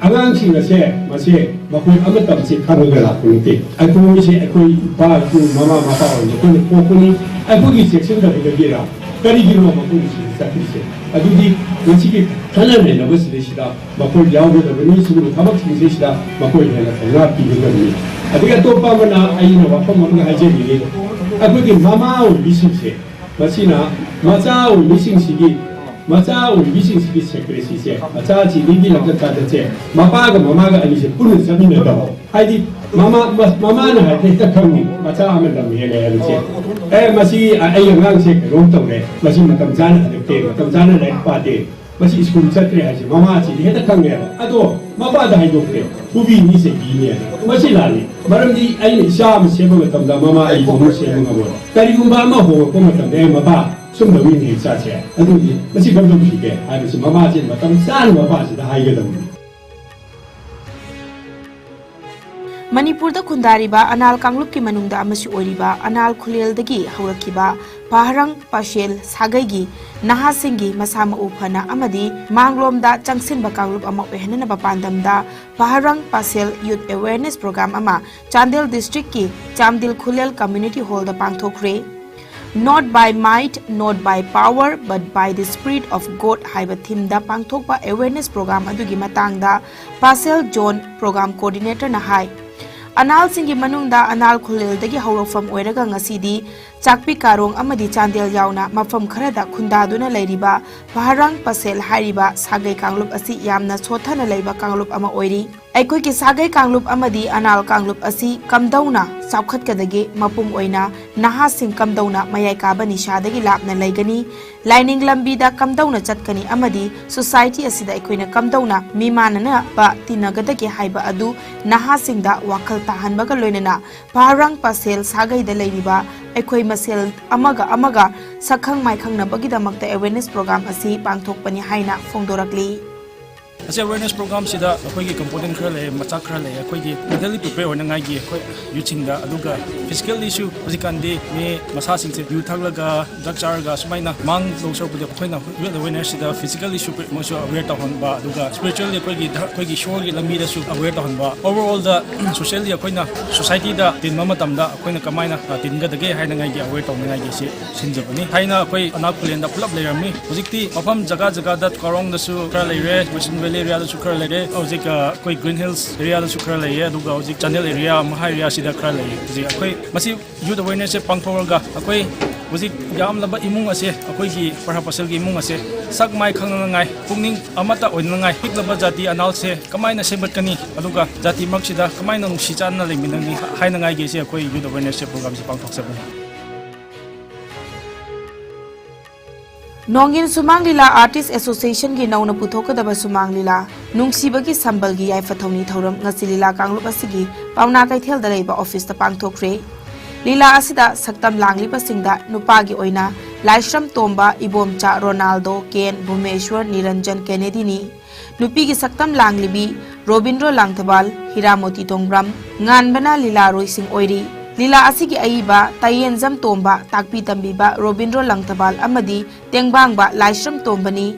ꯑꯉꯥꯡꯁꯤꯡ ꯑꯁꯦ, ꯃꯁꯦ ꯃꯈꯣꯏ ꯑꯃꯇ ꯃꯁꯦ ꯈꯪꯉꯒ ꯂꯥꯛꯄ ꯅꯠꯇꯦ꯫ ꯑꯩꯈꯣꯏꯁꯦ ꯑꯩꯈꯣꯏ ꯏꯄꯥ ꯏꯄꯨ ꯃꯃꯥ ꯃꯄꯥ ꯑꯣꯏꯅ ꯑꯩꯈꯣꯏꯅ ꯄꯣꯛꯄꯅꯤ꯫ ꯑꯩꯈꯣꯏꯒꯤ ꯆꯦꯛꯁꯤꯟꯗꯕꯗꯒꯤꯔ ꯀꯔꯤꯒꯤꯅꯣ ꯃꯈꯣꯏꯒꯤ ꯁꯤꯗ ꯆꯠꯈ꯭ꯔꯤꯁꯦ? ꯑꯗꯨꯗꯤ ꯉꯁꯤꯒꯤ ꯈꯟꯅ ꯅꯩꯅꯕꯁꯤꯗꯩꯁꯤꯗ ꯃꯈꯣꯏ ꯌꯥꯎꯒꯗꯕꯅꯤ꯫ ꯁꯤꯒꯨꯝꯕ ꯊꯕꯛꯁꯤꯡꯁꯤꯗꯩꯁꯤꯗ ꯃꯈꯣꯏ ꯍꯦꯟꯅ ꯊꯧꯅꯥ ꯄꯤꯒꯗꯕꯅꯤ꯫ ꯑꯗꯒꯤ ꯑꯇꯣꯞꯄ ꯑꯃꯅ ꯑꯩꯅ ꯋꯥꯐꯝ ꯑꯃꯒ ꯍꯥꯏꯖꯅꯤꯡꯉꯤ꯫ ꯑꯩꯈꯣꯏꯒꯤ ꯃꯃꯥ ꯑꯣꯏꯕꯤꯁꯤꯡꯁꯦ, ꯃꯁꯤꯅ ꯃꯆꯥ ꯑꯣꯏꯕꯤꯁꯤꯡꯁꯤꯒꯤ, ꯃꯆꯥ ꯑꯣꯏꯕꯤꯁꯤꯡꯁꯤꯒꯤ secrecyꯁꯦ, ꯃꯆꯥꯁꯤꯡꯒꯤ ꯂꯝꯆꯠ ꯁꯥꯖꯠꯁꯦ, ꯃꯄꯥꯒ ꯃꯃꯥꯒ ꯑꯅꯤꯁꯦ ꯄꯨꯟꯅ ꯆꯠꯃꯤꯟꯅꯗꯕ꯫ ꯍꯥꯏꯗꯤ ꯃꯃꯥ, ꯃ-, ꯃꯃꯥꯅ ꯍꯥꯏꯐꯦꯠꯇ ꯈꯪꯉꯤ, ꯃꯆꯥ ꯑꯃ ꯂꯝ ꯍꯦꯜꯂꯦ ꯍꯥꯏꯕꯁꯦ꯫ "ꯑꯦ, ꯃꯁꯤ ꯑ-, ꯑꯩ ꯑꯉꯥꯡꯁꯦ ꯀꯩꯅꯣꯝ ꯇꯧꯔꯦ, ꯃꯁꯤ ꯃꯇꯝ ꯆꯥꯅ ꯍꯜꯂꯛꯇꯦ, ꯃꯇꯝ ꯆꯥꯅ ꯂꯥꯏꯔꯤꯛ ꯄꯥꯗꯦ, ꯃꯁꯤ ꯁ꯭ꯀꯨꯜ ꯆꯠꯇ꯭ꯔꯦ" ꯍꯥꯏꯁꯦ ꯃꯃꯥꯁꯤꯗꯤ ꯍꯦꯛꯇ ꯈꯪꯉꯦꯕ꯫ ꯑꯗꯣ ꯃꯄꯥꯗ ꯍꯥꯏꯗꯣꯛꯇꯦ, "ꯐꯨꯕꯤꯅꯤ, ꯆꯩꯕꯤꯅꯤ" ꯍꯥꯏꯅ꯫ ꯃꯁꯤ ꯂꯥꯜꯂꯤ꯫ ꯃꯔꯝꯗꯤ ꯑꯩꯅ ꯏꯆꯥ ꯑꯃ ꯁꯦꯝꯕ ꯃꯇꯝꯗ ꯃꯃꯥ ꯑꯩ ꯏꯇꯣꯝꯇ ꯁꯦꯝꯕ ꯉꯝꯃꯣꯏ꯫ ꯀꯔꯤꯒꯨꯝꯕ ꯑꯃ ꯍꯣꯡꯂꯛꯄ ꯃꯇꯝꯗ ꯑꯩ ꯃꯄꯥ ꯁꯨꯝ ꯂꯧꯃꯤꯟꯅꯩ ꯏꯆꯥꯁꯦ, ꯑꯗꯨꯗꯤ ꯃꯁꯤ ꯀꯔꯝ ꯇꯧꯁꯤꯒꯦ ꯍꯥꯏꯕꯁꯤ ꯃꯃꯥꯁꯤꯅ ꯃꯇꯝ ꯆꯥꯅ ꯃꯄꯥꯁꯤꯗ ꯍꯥꯏꯒꯗꯕꯅꯤ꯫ ꯃꯅꯤꯄꯨꯔꯗ ꯈꯨꯟꯗꯥꯔꯤꯕ ꯑꯅꯥꯜ ꯀꯥꯡꯂꯨꯞꯀꯤ ꯃꯅꯨꯡꯗ ꯑꯃꯁꯨ ꯑꯣꯏꯔꯤꯕ ꯑꯅꯥꯜ ꯈꯨꯂꯦꯜꯗꯒꯤ ꯍꯧꯔꯛꯈꯤꯕ ꯐꯥꯍꯔꯪ ꯄꯥꯁꯦꯜ ꯁꯥꯒꯩꯒꯤ ꯅꯍꯥꯁꯤꯡꯒꯤ ꯃꯁꯥ ꯃꯎ ꯐꯅ ꯑꯃꯗꯤ ꯃꯥꯡꯂꯣꯝꯗ ꯆꯪꯁꯤꯟꯕ ꯀꯥꯡꯂꯨꯞ ꯑꯃ ꯑꯣꯏꯍꯟꯅꯅꯕ ꯄꯥꯟꯗꯝꯗ ꯐꯥꯍꯔꯪ ꯄꯥꯁꯦꯜ Youth Awareness Program ꯑꯃ ꯆꯥꯟꯗꯦꯜ district ꯀꯤ ꯆꯥꯝꯗꯤꯜ ꯈꯨꯂꯦꯜ Community Hall the ꯄꯥꯡꯊꯣꯛꯈ꯭ꯔꯦ꯫ Not by might, not by power, but by the Spirit of God ꯍꯥꯏꯕ theme ꯗ ꯄꯥꯡꯊꯣꯛꯄ awareness program ꯑꯗꯨꯒꯤ ꯃꯇꯥꯡꯗ ꯄꯥꯁꯦꯜ Zone Program Coordinator ꯅ ꯍꯥꯏ, ꯑꯅꯥꯜꯁꯤꯡꯒꯤ ꯃꯅꯨꯡꯗ ꯑꯅꯥꯜ ꯈꯨꯂꯦꯜꯗꯒꯤ ꯍꯧꯔꯛꯐꯝ ꯑꯣꯏꯔꯒ ꯉꯁꯤꯗꯤ ꯆꯥꯛꯄꯤ ꯀꯥꯔꯣꯡ ꯑꯃꯗꯤ ꯆꯥꯟꯗꯦꯜ ꯌꯥꯎꯅ ꯃꯐꯝ ꯈꯔꯗ ꯈꯨꯟꯗꯥꯗꯨꯅ ꯂꯩꯔꯤꯕ ꯐꯥꯍꯔꯪ ꯄꯥꯁꯦꯜ ꯍꯥꯏꯔꯤꯕ ꯁꯥꯒꯩ ꯀꯥꯡꯂꯨꯞ ꯑꯁꯤ ꯌꯥꯝꯅ ꯁꯣꯠꯊꯅ ꯂꯩꯕ ꯀꯥꯡꯂꯨꯞ ꯑꯃ ꯑꯣꯏꯔꯤ꯫ ꯑꯩꯈꯣꯏꯒꯤ ꯁꯥꯒꯩ ꯀꯥꯡꯂꯨꯞ ꯑꯃꯗꯤ ꯑꯅꯥꯜ ꯀꯥꯡꯂꯨꯞ ꯑꯁꯤ ꯀꯝꯗꯧꯅ ꯆꯥꯎꯈꯠꯀꯗꯒꯦ, ꯃꯄꯨꯡ ꯑꯣꯏꯅ ꯅꯍꯥꯁꯤꯡ ꯀꯝꯗꯧꯅ ꯃꯌꯥꯏ ꯀꯥꯕ ꯅꯤꯁꯥꯗꯒꯤ ꯂꯥꯞꯅ ꯂꯩꯒꯅꯤ, ꯂꯥꯏꯅꯤꯡ ꯂꯝꯕꯤꯗ ꯀꯝꯗꯧꯅ ꯆꯠꯀꯅꯤ ꯑꯃꯗꯤ society ꯑꯁꯤꯗ ꯑꯩꯈꯣꯏꯅ ꯀꯝꯗꯧꯅ ꯃꯤꯃꯥꯟꯅꯅꯕ ꯇꯤꯟꯅꯒꯗꯒꯦ ꯍꯥꯏꯕ ꯑꯗꯨ ꯅꯍꯥꯁꯤꯡꯗ ꯋꯥꯈꯜ ꯇꯥꯍꯟꯕꯒ ꯂꯣꯏꯅꯅ ꯐꯥꯍꯔꯪ ꯄꯥꯁꯦꯜ ꯁꯥꯒꯩꯗ ꯂꯩꯔꯤꯕ ꯑꯩꯈꯣꯏ ꯃꯁꯦꯜ ꯑꯃꯒ ꯑꯃꯒ ꯁꯛꯈꯪ ꯃꯥꯏꯈꯪꯅꯕꯒꯤꯗꯃꯛꯇ awareness program ꯑꯁꯤ ꯄꯥꯡꯊꯣꯛꯄꯅꯤ ꯍꯥꯏꯅ ꯐꯣꯡꯗꯣꯔꯛꯂꯤ꯫ ꯑꯁꯤ awareness program ꯁꯤꯗ ꯑꯩꯈꯣꯏꯒꯤ component ꯈꯔ ꯂꯩ, ꯃꯆꯥꯛ ꯈꯔ ꯂꯩ꯫ ꯑꯩꯈꯣꯏꯒꯤ mentally prepare ꯑꯣꯏꯅꯉꯥꯏꯒꯤ ꯑꯩꯈꯣꯏ youth ꯁꯤꯡꯗ, ꯑꯗꯨꯒ physically ꯁꯨ ꯍꯧꯖꯤꯛꯀꯥꯟꯗꯤ ꯃꯤ ꯃꯁꯥꯁꯤꯡꯁꯦ ꯌꯨ ꯊꯛꯂꯒ ꯗ꯭ꯔꯒ ꯆꯥꯔꯒ ꯁꯨꯃꯥꯏꯅ ꯃꯥꯡꯗꯧ ꯁꯔꯨꯛꯄꯨꯗꯤ ꯑꯩꯈꯣꯏꯅ youth awareness ꯁꯤꯗ physically ꯁꯨ ꯃꯣꯏꯁꯨ aware ꯇꯧꯍꯟꯕ, ꯑꯗꯨꯒ spiritually ꯑꯩꯈꯣꯏꯒꯤ ꯙ-, ꯑꯩꯈꯣꯏꯒꯤ ꯏꯁꯣꯔꯒꯤ ꯂꯝꯕꯤꯗꯁꯨ aware ꯇꯧꯍꯟꯕ, overall ꯗ socially ꯑꯩꯈꯣꯏꯅ society ꯗ ꯇꯤꯟꯕ ꯃꯇꯝꯗ ꯑꯩꯈꯣꯏꯅ ꯀꯃꯥꯏꯅ, ꯑ, ꯇꯤꯟꯒꯗꯒꯦ ꯍꯥꯏꯅꯉꯥꯏꯒꯤ aware ꯇꯧꯅꯉꯥꯏꯒꯤ ꯁꯤ ꯁꯤꯟꯖꯕꯅꯤ꯫ ꯊꯥꯏꯅ ꯑꯩꯈꯣꯏ ꯑꯅꯥꯜ ꯈꯨꯂꯦꯟꯗ ꯄꯨꯂꯞ ꯂꯩꯔꯝꯃꯤ꯫ ꯍꯧꯖꯤꯛꯇꯤ ꯃꯐꯝ ꯖꯒꯥ ꯖꯒꯥꯗ ꯀꯥꯔꯣꯡꯗꯁꯨ ꯈꯔ ꯂꯩꯔꯦ, Western Valley area ꯗꯁꯨ ꯈꯔ ꯂꯩꯔꯦ, ꯍꯧꯖꯤꯛ, ꯑ, ꯑꯩꯈꯣꯏ Green Hills area ꯗꯁꯨ ꯈꯔ ꯂꯩꯌꯦ, ꯑꯗꯨꯒ ꯍꯧꯖꯤꯛ ꯆꯥꯟꯗꯦꯜ area, ꯃꯍꯥ area ꯁꯤꯗ ꯈꯔ ꯂꯩꯌꯦ꯫ ꯍꯧꯖꯤꯛ ꯑꯩꯈꯣꯏ ꯃꯁꯤ youth awareness ꯁꯦ ꯄꯥꯡꯊꯣꯛꯂꯒ ꯑꯩꯈꯣꯏ ꯍꯧꯖꯤꯛ ꯌꯥꯝꯂꯕ ꯏꯃꯨꯡ ꯑꯁꯦ, ꯑꯩꯈꯣꯏꯒꯤ ꯄ꯭ꯔꯍꯥ ꯄꯥꯁꯦꯜꯒꯤ ꯏꯃꯨꯡ ꯑꯁꯦ ꯁꯛ ꯃꯥꯏ ꯈꯪꯅꯉꯥꯏ, ꯄꯨꯛꯅꯤꯡ ꯑꯃꯠꯇ ꯑꯣꯏꯅꯉꯥꯏ, ꯄꯤꯛꯂꯕ ꯖꯥꯇꯤ ꯑꯅꯥꯜꯁꯦ ꯀꯃꯥꯏꯅ ꯁꯦꯝꯒꯠꯀꯅꯤ, ꯑꯗꯨꯒ ꯖꯥꯇꯤ ꯃꯔꯛꯁꯤꯗ ꯀꯃꯥꯏꯅ ꯅꯨꯡꯁꯤ ꯆꯥꯟꯅꯅ ꯂꯩꯃꯤꯟꯅꯒꯅꯤ ꯍꯥꯏꯅꯉꯥꯏꯒꯤ ꯁꯤ ꯑꯩꯈꯣꯏ youth awareness ꯁꯦ program ꯁꯦ ꯄꯥꯡꯊꯣꯛꯆꯕꯅꯤ꯫ ꯅꯣꯡꯏꯟ ꯁꯨꯃꯥꯡ ꯂꯤꯂꯥ Artist Association ꯒꯤ ꯅꯧꯅ ꯄꯨꯊꯣꯛꯀꯗꯕ ꯁꯨꯃꯥꯡ ꯂꯤꯂꯥ ꯅꯨꯡꯁꯤꯕꯒꯤ ꯁꯝꯕꯜꯒꯤ ꯌꯥꯏꯐ ꯊꯧꯅꯤ ꯊꯧꯔꯝ ꯉꯁꯤ ꯂꯤꯂꯥ ꯀꯥꯡꯂꯨꯞ ꯑꯁꯤꯒꯤ ꯄꯥꯎꯅꯥ ꯀꯩꯊꯦꯜꯗ ꯂꯩꯕ office ꯇ ꯄꯥꯡꯊꯣꯛꯈ꯭ꯔꯦ꯫ ꯂꯤꯂꯥ ꯑꯁꯤꯗ ꯁꯛꯇꯝ ꯂꯥꯡꯂꯤꯕꯁꯤꯡꯗ ꯅꯨꯄꯥꯒꯤ ꯑꯣꯏꯅ ꯂꯥꯏꯁ꯭ꯔꯝ ꯇꯣꯝꯕ, ꯏꯕꯣꯝꯆꯥ, ꯔꯣꯅꯥꯜꯗꯣ, ꯀꯦꯟ, ꯚꯨꯃꯦꯁ꯭ꯋꯔ, ꯅꯤꯔꯟꯖꯟ, ꯀꯦꯅꯦꯗꯤꯅꯤ꯫ ꯅꯨꯄꯤꯒꯤ ꯁꯛꯇꯝ ꯂꯥꯡꯂꯤꯕꯤ ꯔꯣꯕꯤꯟꯗ꯭ꯔꯣ ꯂꯥꯡꯊꯕꯥꯜ, ꯍꯤꯔꯥꯃꯣꯇꯤ ꯇꯣꯡꯕ꯭ꯔꯝ, ꯉꯥꯟꯕꯅ ꯂꯤꯂꯥꯔꯣꯏꯁꯤꯡ ꯑꯣꯏꯔꯤ꯫ ꯂꯤꯂꯥ ꯑꯁꯤꯒꯤ ꯑꯏꯕ ꯇꯥꯌꯦꯟꯖꯝ ꯇꯣꯝꯕ, ꯇꯥꯛꯄꯤ ꯇꯝꯕꯤꯕ ꯔꯣꯕꯤꯟꯗ꯭ꯔꯣ ꯂꯥꯡꯊꯕꯥꯜ ꯑꯃꯗꯤ ꯇꯦꯡꯕꯥꯡꯕ ꯂꯥꯏꯁ꯭ꯔꯝ ꯇꯣꯝꯕꯅꯤ꯫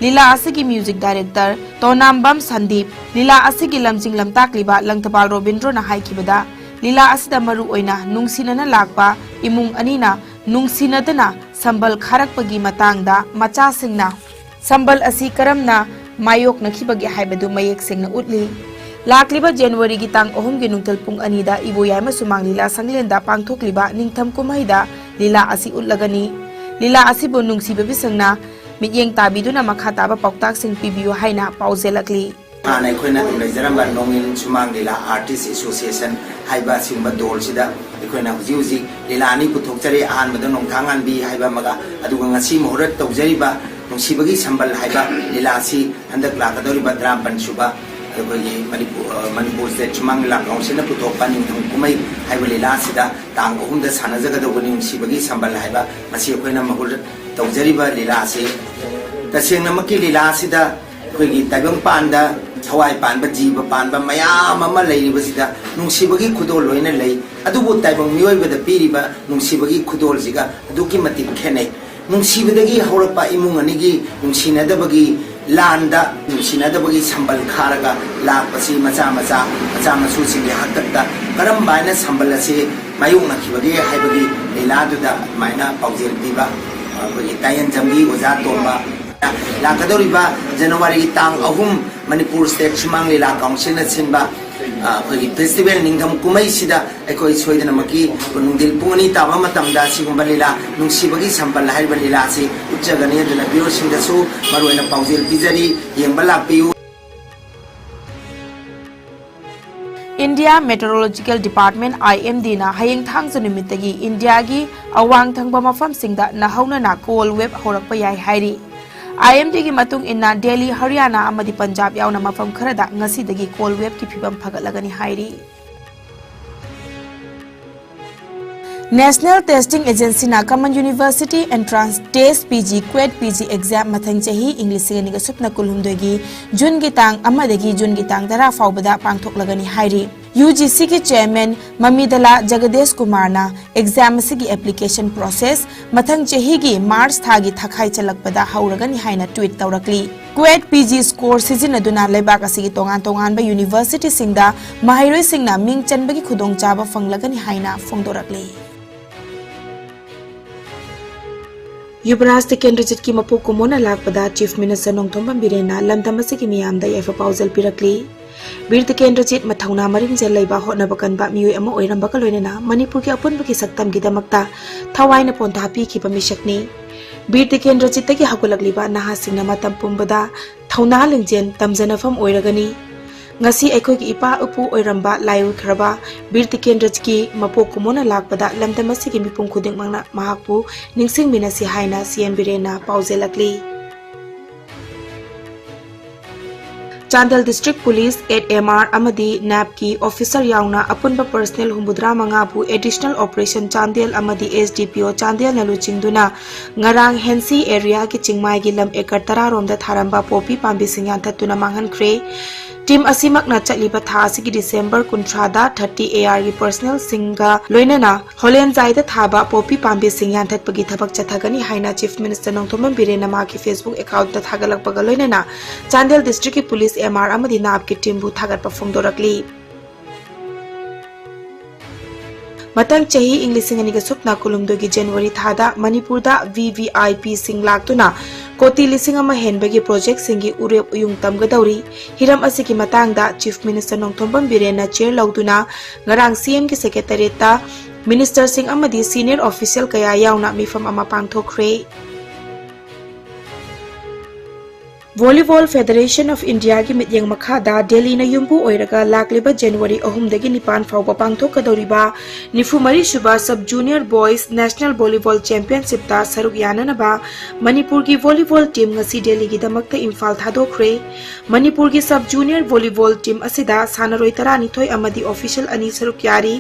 ꯂꯤꯂꯥ ꯑꯁꯤꯒꯤ ꯃ꯭ꯌꯨꯖꯤꯛ ꯗꯥꯏꯔꯦꯛꯇꯔ ꯇꯣꯅꯥꯝꯕꯝ ꯁꯟꯗꯤꯞ, ꯂꯤꯂꯥ ꯑꯁꯤꯒꯤ ꯂꯝꯖꯤꯡ ꯂꯝꯇꯥꯛꯂꯤꯕ ꯂꯪꯊꯕꯥꯜ ꯔꯣꯕꯤꯟꯗ꯭ꯔꯣꯅ ꯍꯥꯏꯈꯤꯕꯗ, ꯂꯤꯂꯥ ꯑꯁꯤꯗ ꯃꯔꯨ ꯑꯣꯏꯅ ꯅꯨꯡꯁꯤꯅꯅ ꯂꯥꯛꯄ ꯏꯃꯨꯡ ꯑꯅꯤꯅ ꯅꯨꯡꯁꯤꯅꯗꯅ ꯁꯝꯕꯜ ꯈꯥꯔꯛꯄꯒꯤ ꯃꯇꯥꯡꯗ ꯃꯆꯥꯁꯤꯡꯅ ꯁꯝꯕꯜ ꯑꯁꯤ ꯀꯔꯝꯅ ꯃꯥꯌꯣꯛꯅꯈꯤꯕꯒꯦ ꯍꯥꯏꯕꯗꯨ ꯃꯌꯦꯛ ꯁꯦꯡꯅ ꯎꯠꯂꯤ꯫ ꯂꯥꯛꯂꯤꯕ ꯖꯅꯋꯥꯔꯤꯒꯤ ꯇꯥꯡ ꯑꯍꯨꯝꯒꯤ ꯅꯨꯡꯊꯤꯜ ꯄꯨꯡ ꯑꯅꯤꯗ ꯏꯕꯣꯌꯥꯏꯃ ꯁꯨꯃꯥꯡ ꯂꯤꯂꯥ ꯁꯪꯂꯦꯟꯗ ꯄꯥꯡꯊꯣꯛꯂꯤꯕ ꯅꯤꯡꯊꯝ ꯀꯨꯝꯍꯩꯗ ꯂꯤꯂꯥ ꯑꯁꯤ ꯎꯠꯂꯒꯅꯤ꯫ ꯂꯤꯂꯥ ꯑꯁꯤꯕꯨ ꯅꯨꯡꯁꯤꯕꯤꯕꯁꯤꯡꯅ ꯃꯤꯠꯌꯦꯡ ꯇꯥꯕꯤꯗꯨꯅ ꯃꯈꯥ ꯇꯥꯕ ꯄꯥꯎꯇꯥꯛꯁꯤꯡ ꯄꯤꯕꯤꯌꯨ ꯍꯥꯏꯅ ꯄꯥꯎꯖꯦꯜꯂꯛꯂꯤ꯫ ꯍꯥꯟꯅ ꯑꯩꯈꯣꯏꯅ ꯑꯗꯨꯝ ꯂꯩꯖꯔꯝꯕ ꯅꯣꯡꯏꯟ ꯁꯨꯃꯥꯡ ꯂꯤꯂꯥ ꯑꯥꯔꯇꯤꯁ ꯑꯦꯁꯣꯁꯤꯌꯦꯁꯟ ꯍꯥꯏꯕ ꯑꯁꯤꯒꯨꯝꯕ ꯗꯣꯜꯁꯤꯗ ꯑꯩꯈꯣꯏꯅ ꯍꯧꯖꯤꯛ ꯍꯧꯖꯤꯛ ꯂꯤꯂꯥ ꯑꯅꯤ ꯄꯨꯊꯣꯛꯆꯔꯤ꯫ ꯑꯍꯥꯟꯕꯗ ꯅꯣꯡꯊꯥꯡꯉꯥꯟꯕꯤ ꯍꯥꯏꯕ ꯑꯃꯒ, ꯑꯗꯨꯒ ꯉꯁꯤ ꯃꯍꯨꯔꯠ ꯇꯧꯖꯔꯤꯕ ꯅꯨꯡꯁꯤꯕꯒꯤ ꯁꯝꯕꯜ ꯍꯥꯏꯕ ꯂꯤꯂꯥ ꯑꯁꯤ ꯍꯟꯗꯛ ꯂꯥꯛꯀꯗꯧꯔꯤꯕ ꯇꯔꯥꯃꯥꯄꯟ ꯁꯨꯕ ꯑꯩꯈꯣꯏꯒꯤ ꯃꯅꯤꯄꯨꯔ, ꯑ, ꯃꯅꯤꯄꯨꯔ ꯁ꯭ꯇꯦꯠ ꯁꯨꯃꯥꯡ ꯂꯤꯂꯥ ꯀꯥꯎꯟꯁꯤꯜꯅ ꯄꯨꯊꯣꯛꯄ ꯅꯤꯡꯊꯝ ꯀꯨꯝꯍꯩ ꯍꯥꯏꯕ ꯂꯤꯂꯥ ꯑꯁꯤꯗ ꯇꯥꯡ ꯑꯍꯨꯝꯗ ꯁꯥꯟꯅꯖꯒꯗꯧꯕꯅꯤ꯫ ꯅꯨꯡꯁꯤꯕꯒꯤ ꯁꯝꯕꯜ ꯍꯥꯏꯕ ꯃꯁꯤ ꯑꯩꯈꯣꯏꯅ ꯃꯍꯨꯔꯠ ꯇꯧꯖꯔꯤꯕ ꯂꯤꯂꯥ ꯑꯁꯤ ꯇꯁꯦꯡꯅꯃꯛꯀꯤ ꯂꯤꯂꯥ ꯑꯁꯤꯗ ꯑꯩꯈꯣꯏꯒꯤ ꯇꯥꯏꯕꯪ ꯄꯥꯟꯗ ꯊꯋꯥꯏ ꯄꯥꯟꯕ, ꯖꯤꯕ ꯄꯥꯟꯕ ꯃꯌꯥꯝ ꯑꯃ ꯂꯩꯔꯤꯕꯁꯤꯗ ꯅꯨꯡꯁꯤꯕꯒꯤ ꯈꯨꯗꯣꯜ ꯂꯣꯏꯅ ꯂꯩ꯫ ꯑꯗꯨꯕꯨ ꯇꯥꯏꯕꯪ ꯃꯤꯑꯣꯏꯕꯗ ꯄꯤꯔꯤꯕ ꯅꯨꯡꯁꯤꯕꯒꯤ ꯈꯨꯗꯣꯜꯁꯤꯒ ꯑꯗꯨꯛꯀꯤ ꯃꯇꯤꯛ ꯈꯦꯠꯅꯩ꯫ ꯅꯨꯡꯁꯤꯕꯗꯒꯤ ꯍꯧꯔꯛꯄ ꯏꯃꯨꯡ ꯑꯅꯤꯒꯤ ꯅꯨꯡꯁꯤꯅꯗꯕꯒꯤ ꯂꯥꯟꯗ ꯅꯨꯡꯁꯤꯅꯗꯕꯒꯤ ꯁꯝꯕꯜ ꯈꯥꯔꯒ ꯂꯥꯛꯄꯁꯤ ꯃꯆꯥ ꯃꯆꯥ, ꯃꯆꯥ ꯃꯁꯨꯁꯤꯡꯒꯤ ꯍꯥꯛꯇꯛꯇ ꯀꯔꯝꯕ ꯍꯥꯏꯅ ꯁꯝꯕꯜ ꯑꯁꯤ ꯃꯥꯌꯣꯛꯅꯈꯤꯕꯒꯦ ꯍꯥꯏꯕꯒꯤ ꯂꯤꯂꯥꯗꯨꯗ ꯑꯗꯨꯃꯥꯏꯅ ꯄꯥꯎꯖꯦꯜ ꯄꯤꯕ ꯑꯩꯈꯣꯏꯒꯤ ꯇꯥꯌꯦꯟꯖꯝꯒꯤ ꯑꯣꯖꯥ ꯇꯣꯝꯕ꯫ ꯂꯥꯛꯀꯗꯧꯔꯤꯕ ꯖꯅꯋꯥꯔꯤꯒꯤ ꯇꯥꯡ ꯑꯍꯨꯝ ꯃꯅꯤꯄꯨꯔ ꯁ꯭ꯇꯦꯠ ꯁꯨꯃꯥꯡ ꯂꯤꯂꯥ ꯀꯥꯎꯟꯁꯤꯜꯅ ꯁꯤꯟꯕ, ꯑ, ꯑꯩꯈꯣꯏꯒꯤ ꯐꯦꯁꯇꯤꯚꯦꯜ ꯅꯤꯡꯊꯝ ꯀꯨꯝꯍꯩꯁꯤꯗ ꯑꯩꯈꯣꯏ ꯁꯣꯏꯗꯅꯃꯛꯀꯤ ꯅꯨꯡꯊꯤꯜ ꯄꯨꯡ ꯑꯅꯤ ꯇꯥꯕ ꯃꯇꯝꯗ ꯑꯁꯤꯒꯨꯝꯕ ꯂꯤꯂꯥ ꯅꯨꯡꯁꯤꯕꯒꯤ ꯁꯝꯕꯜ ꯍꯥꯏꯔꯤꯕ ꯂꯤꯂꯥ ꯑꯁꯤ ꯎꯠꯆꯒꯅꯤ꯫ ꯑꯗꯨꯅ ꯚ꯭ꯌꯨꯋꯔꯁꯤꯡꯗꯁꯨ ꯃꯔꯨꯑꯣꯏꯅ ꯄꯥꯎꯖꯦꯜ ꯄꯤꯖꯔꯤ, ꯌꯦꯡꯕ ꯂꯥꯛꯄꯤꯌꯨ꯫ India Meteorological Department, IMDꯅ ꯍꯌꯦꯡ ꯊꯥꯡꯖ ꯅꯨꯃꯤꯠꯇꯒꯤ ꯏꯟꯗꯤꯌꯥꯒꯤ ꯑꯋꯥꯡ ꯊꯪꯕ ꯃꯐꯝꯁꯤꯡꯗ ꯅꯧꯍꯧꯅꯅ cold wave ꯍꯧꯔꯛꯄ ꯌꯥꯏ ꯍꯥꯏꯔꯤ꯫ IMDꯒꯤ ꯃꯇꯨꯡ ꯏꯟꯅ ꯗꯦꯜꯂꯤ, ꯍꯔꯤꯌꯥꯅꯥ ꯑꯃꯗꯤ ꯄꯟꯖꯥꯕ ꯌꯥꯎꯅ ꯃꯐꯝ ꯈꯔꯗ ꯉꯁꯤꯗꯒꯤ cold waveꯀꯤ ꯐꯤꯕꯝ ꯐꯒꯠꯂꯒꯅꯤ ꯍꯥꯏꯔꯤ꯫ National Testing Agencyꯅ Common University Entrance Test, PG, CUET, PG exam ꯃꯊꯪ ꯆꯍꯤ ꯏꯪ ꯂꯤꯁꯤꯡ ꯑꯅꯤꯒ ꯁꯨꯞꯅ ꯀꯨꯟꯍꯨꯝꯗꯣꯏꯒꯤ ꯖꯨꯟꯒꯤ ꯇꯥꯡ ꯑꯃꯗꯒꯤ ꯖꯨꯟꯒꯤ ꯇꯥꯡ ꯇꯔꯥ ꯐꯥꯎꯕꯗ ꯄꯥꯡꯊꯣꯛꯂꯒꯅꯤ ꯍꯥꯏꯔꯤ꯫ UGCꯒꯤ chairman ꯃꯃꯤꯗꯂꯥ ꯖꯒꯗꯦꯁ ꯀꯨꯃꯥꯔꯅ exam ꯑꯁꯤꯒꯤ application process ꯃꯊꯪ ꯆꯍꯤꯒꯤ March ꯊꯥꯒꯤ ꯊꯥꯈꯥꯏ ꯆꯜꯂꯛꯄꯗ ꯍꯧꯔꯒꯅꯤ ꯍꯥꯏꯅ tweet ꯇꯧꯔꯛꯂꯤ꯫ CUET PG score ꯁꯤꯖꯤꯟꯅꯗꯨꯅ ꯂꯩꯕꯥꯛ ꯑꯁꯤꯒꯤ ꯇꯣꯉꯥꯟ ꯇꯣꯉꯥꯟꯕ universityꯁꯤꯡꯗ ꯃꯍꯩꯔꯣꯏꯁꯤꯡꯅ ꯃꯤꯡ ꯆꯟꯕꯒꯤ ꯈꯨꯗꯣꯡꯆꯥꯕ ꯐꯪꯂꯒꯅꯤ ꯍꯥꯏꯅ ꯐꯣꯡꯗꯣꯔꯛꯂꯤ꯫ ꯌꯨꯕꯔꯥꯖ ꯇꯤꯀꯦꯟꯗ꯭ꯔꯖꯤꯠꯀꯤ ꯃꯄꯣꯛ ꯀꯨꯝꯑꯣꯟꯅ ꯂꯥꯛꯄꯗ Chief Minister ꯅꯣꯡꯊꯣꯝꯕꯝ ꯕꯤꯔꯦꯟꯅ ꯂꯝꯗꯝ ꯑꯁꯤꯒꯤ ꯃꯤꯌꯥꯝꯗ ꯌꯥꯏꯐ ꯄꯥꯎꯖꯦꯜ ꯄꯤꯔꯛꯂꯤ꯫ ꯕꯤꯔ ꯇꯤꯀꯦꯟꯗ꯭ꯔꯖꯤꯠ ꯃꯊꯧꯅꯥ ꯃꯔꯤꯡꯖꯦꯜ ꯂꯩꯕ, ꯍꯣꯠꯅꯕ ꯀꯟꯕ ꯃꯤꯑꯣꯏ ꯑꯃ ꯑꯣꯏꯔꯝꯕꯒ ꯂꯣꯏꯅꯅ ꯃꯅꯤꯄꯨꯔꯒꯤ ꯑꯄꯨꯟꯕꯒꯤ ꯁꯛꯇꯝꯒꯤꯗꯃꯛꯇ ꯊꯋꯥꯏꯅ ꯄꯣꯟꯊꯥ ꯄꯤꯈꯤꯕ ꯃꯤꯁꯛꯅꯤ꯫ ꯕꯤꯔ ꯇꯤꯀꯦꯟꯗ꯭ꯔꯖꯤꯠꯇꯒꯤ ꯍꯧꯒꯠꯂꯛꯂꯤꯕ ꯅꯍꯥꯁꯤꯡꯅ ꯃꯇꯝ ꯄꯨꯝꯕꯗ ꯊꯧꯅꯥ ꯂꯤꯡꯖꯦꯜ ꯇꯝꯖꯅꯐꯝ ꯑꯣꯏꯔꯒꯅꯤ꯫ ꯉꯁꯤ ꯑꯩꯈꯣꯏꯒꯤ ꯏꯄꯥ ꯏꯄꯨ ꯑꯣꯏꯔꯝꯕ ꯂꯥꯏꯑꯣꯏꯈ꯭ꯔꯕ ꯕꯤꯔ ꯇꯤꯀꯦꯟꯗ꯭ꯔꯖꯤꯠꯀꯤ ꯃꯄꯣꯛ ꯀꯨꯝꯑꯣꯟꯅ ꯂꯥꯛꯄꯗ ꯂꯝꯗꯝ ꯑꯁꯤꯒꯤ ꯃꯤꯄꯨꯝ ꯈꯨꯗꯤꯡꯃꯛꯅ ꯃꯍꯥꯛꯄꯨ ꯅꯤꯡꯁꯤꯡꯃꯤꯟꯅꯁꯤ ꯍꯥꯏꯅ CM ꯕꯤꯔꯦꯟꯅ ꯄꯥꯎꯖꯦꯜꯂꯛꯂꯤ꯫ Chandel District Police, eight MR ꯑꯃꯗꯤ NAPꯀꯤ officer ꯌꯥꯎꯅ ꯑꯄꯨꯟꯕ personnel ꯍꯨꯝꯐꯨꯇꯔꯥ ꯃꯉꯥꯕꯨ Additional Operation ꯆꯥꯟꯗꯦꯜ ꯑꯃꯗꯤ SDPO ꯆꯥꯟꯗꯦꯜꯅ ꯂꯨꯆꯤꯡꯗꯨꯅ ꯉꯔꯥꯡ ꯍꯦꯟꯁꯤ areaꯒꯤ ꯆꯤꯡꯃꯥꯏꯒꯤ ꯂꯝ acre ꯇꯔꯥ ꯔꯣꯝꯗ ꯊꯥꯔꯝꯕ ꯄꯣꯄꯤ ꯄꯥꯝꯕꯤꯁꯤꯡ ꯌꯥꯟꯊꯠꯇꯨꯅ ꯃꯥꯡꯍꯟꯈ꯭ꯔꯦ꯫ Team ꯑꯁꯤꯃꯛꯅ ꯆꯠꯂꯤꯕ ꯊꯥ ꯑꯁꯤꯒꯤ December ꯀꯨꯟꯊ꯭ꯔꯥꯗ thirty ARꯒꯤ personnelꯁꯤꯡꯒ ꯂꯣꯏꯅꯅ ꯍꯣꯂꯦꯟꯖꯥꯏꯗ ꯊꯥꯕ ꯄꯣꯄꯤ ꯄꯥꯝꯕꯤꯁꯤꯡ ꯌꯥꯟꯊꯠꯄꯒꯤ ꯊꯕꯛ ꯆꯠꯊꯒꯅꯤ ꯍꯥꯏꯅ Chief Minister ꯅꯣꯡꯊꯣꯝꯕꯝ ꯕꯤꯔꯦꯟꯅ ꯃꯍꯥꯛꯀꯤ Facebook accountꯇ ꯊꯥꯒꯠꯂꯛꯄꯒ ꯂꯣꯏꯅꯅ ꯆꯥꯟꯗꯦꯜ Districtꯀꯤ police, MR ꯑꯃꯗꯤ NAPꯀꯤ teamꯕꯨ ꯊꯥꯒꯠꯄ ꯐꯣꯡꯗꯣꯔꯛꯂꯤ꯫ ꯃꯊꯪ ꯆꯍꯤ ꯏꯪ ꯂꯤꯁꯤꯡ ꯑꯅꯤꯒ ꯁꯨꯞꯅ ꯀꯨꯟꯍꯨꯝꯗꯣꯏꯒꯤ January ꯊꯥꯗ ꯃꯅꯤꯄꯨꯔꯗ VVIPꯁꯤꯡ ꯂꯥꯛꯇꯨꯅ ꯀꯣꯇꯤ ꯂꯤꯁꯤꯡ ꯑꯃ ꯍꯦꯟꯕꯒꯤ projectꯁꯤꯡꯒꯤ ꯎꯔꯦꯞ ꯎꯌꯨꯡ ꯇꯝꯒꯗꯧꯔꯤ꯫ ꯍꯤꯔꯝ ꯑꯁꯤꯒꯤ ꯃꯇꯥꯡꯗ Chief Minister ꯅꯣꯡꯊꯣꯝꯕꯝ ꯕꯤꯔꯦꯟꯅ chair ꯂꯧꯗꯨꯅ ꯉꯔꯥꯡ CMꯒꯤ secretariatꯇ ministerꯁꯤꯡ ꯑꯃꯗꯤ senior official ꯀꯌꯥ ꯌꯥꯎꯅ ꯃꯤꯐꯝ ꯑꯃ ꯄꯥꯡꯊꯣꯛꯈ꯭ꯔꯦ꯫ Volleyball Federation of Indiaꯒꯤ ꯃꯤꯠꯌꯦꯡ ꯃꯈꯥꯗ ꯗꯦꯜꯂꯤꯅ ꯌꯨꯝꯕꯨ ꯑꯣꯏꯔꯒ ꯂꯥꯛꯂꯤꯕ ꯖꯅꯋꯥꯔꯤ ꯑꯍꯨꯝꯗꯒꯤ ꯅꯤꯄꯥꯟ ꯐꯥꯎꯕ ꯄꯥꯡꯊꯣꯛꯀꯗꯧꯔꯤꯕ ꯅꯤꯐꯨ ꯃꯔꯤ ꯁꯨꯕ Sub Junior Boys National Volleyball Championshipꯇ ꯁꯔꯨꯛ ꯌꯥꯅꯅꯕ ꯃꯅꯤꯄꯨꯔꯒꯤ volleyball team ꯉꯁꯤ ꯗꯦꯜꯂꯤꯒꯤꯗꯃꯛꯇ ꯏꯝꯐꯥꯜ ꯊꯥꯗꯣꯛꯈ꯭ꯔꯦ꯫ ꯃꯅꯤꯄꯨꯔꯒꯤ Sub Junior Volleyball team ꯑꯁꯤꯗ ꯁꯥꯟꯅꯔꯣꯏ ꯇꯔꯥꯅꯤꯊꯣꯏ ꯑꯃꯗꯤ official ꯑꯅꯤ ꯁꯔꯨꯛ ꯌꯥꯔꯤ꯫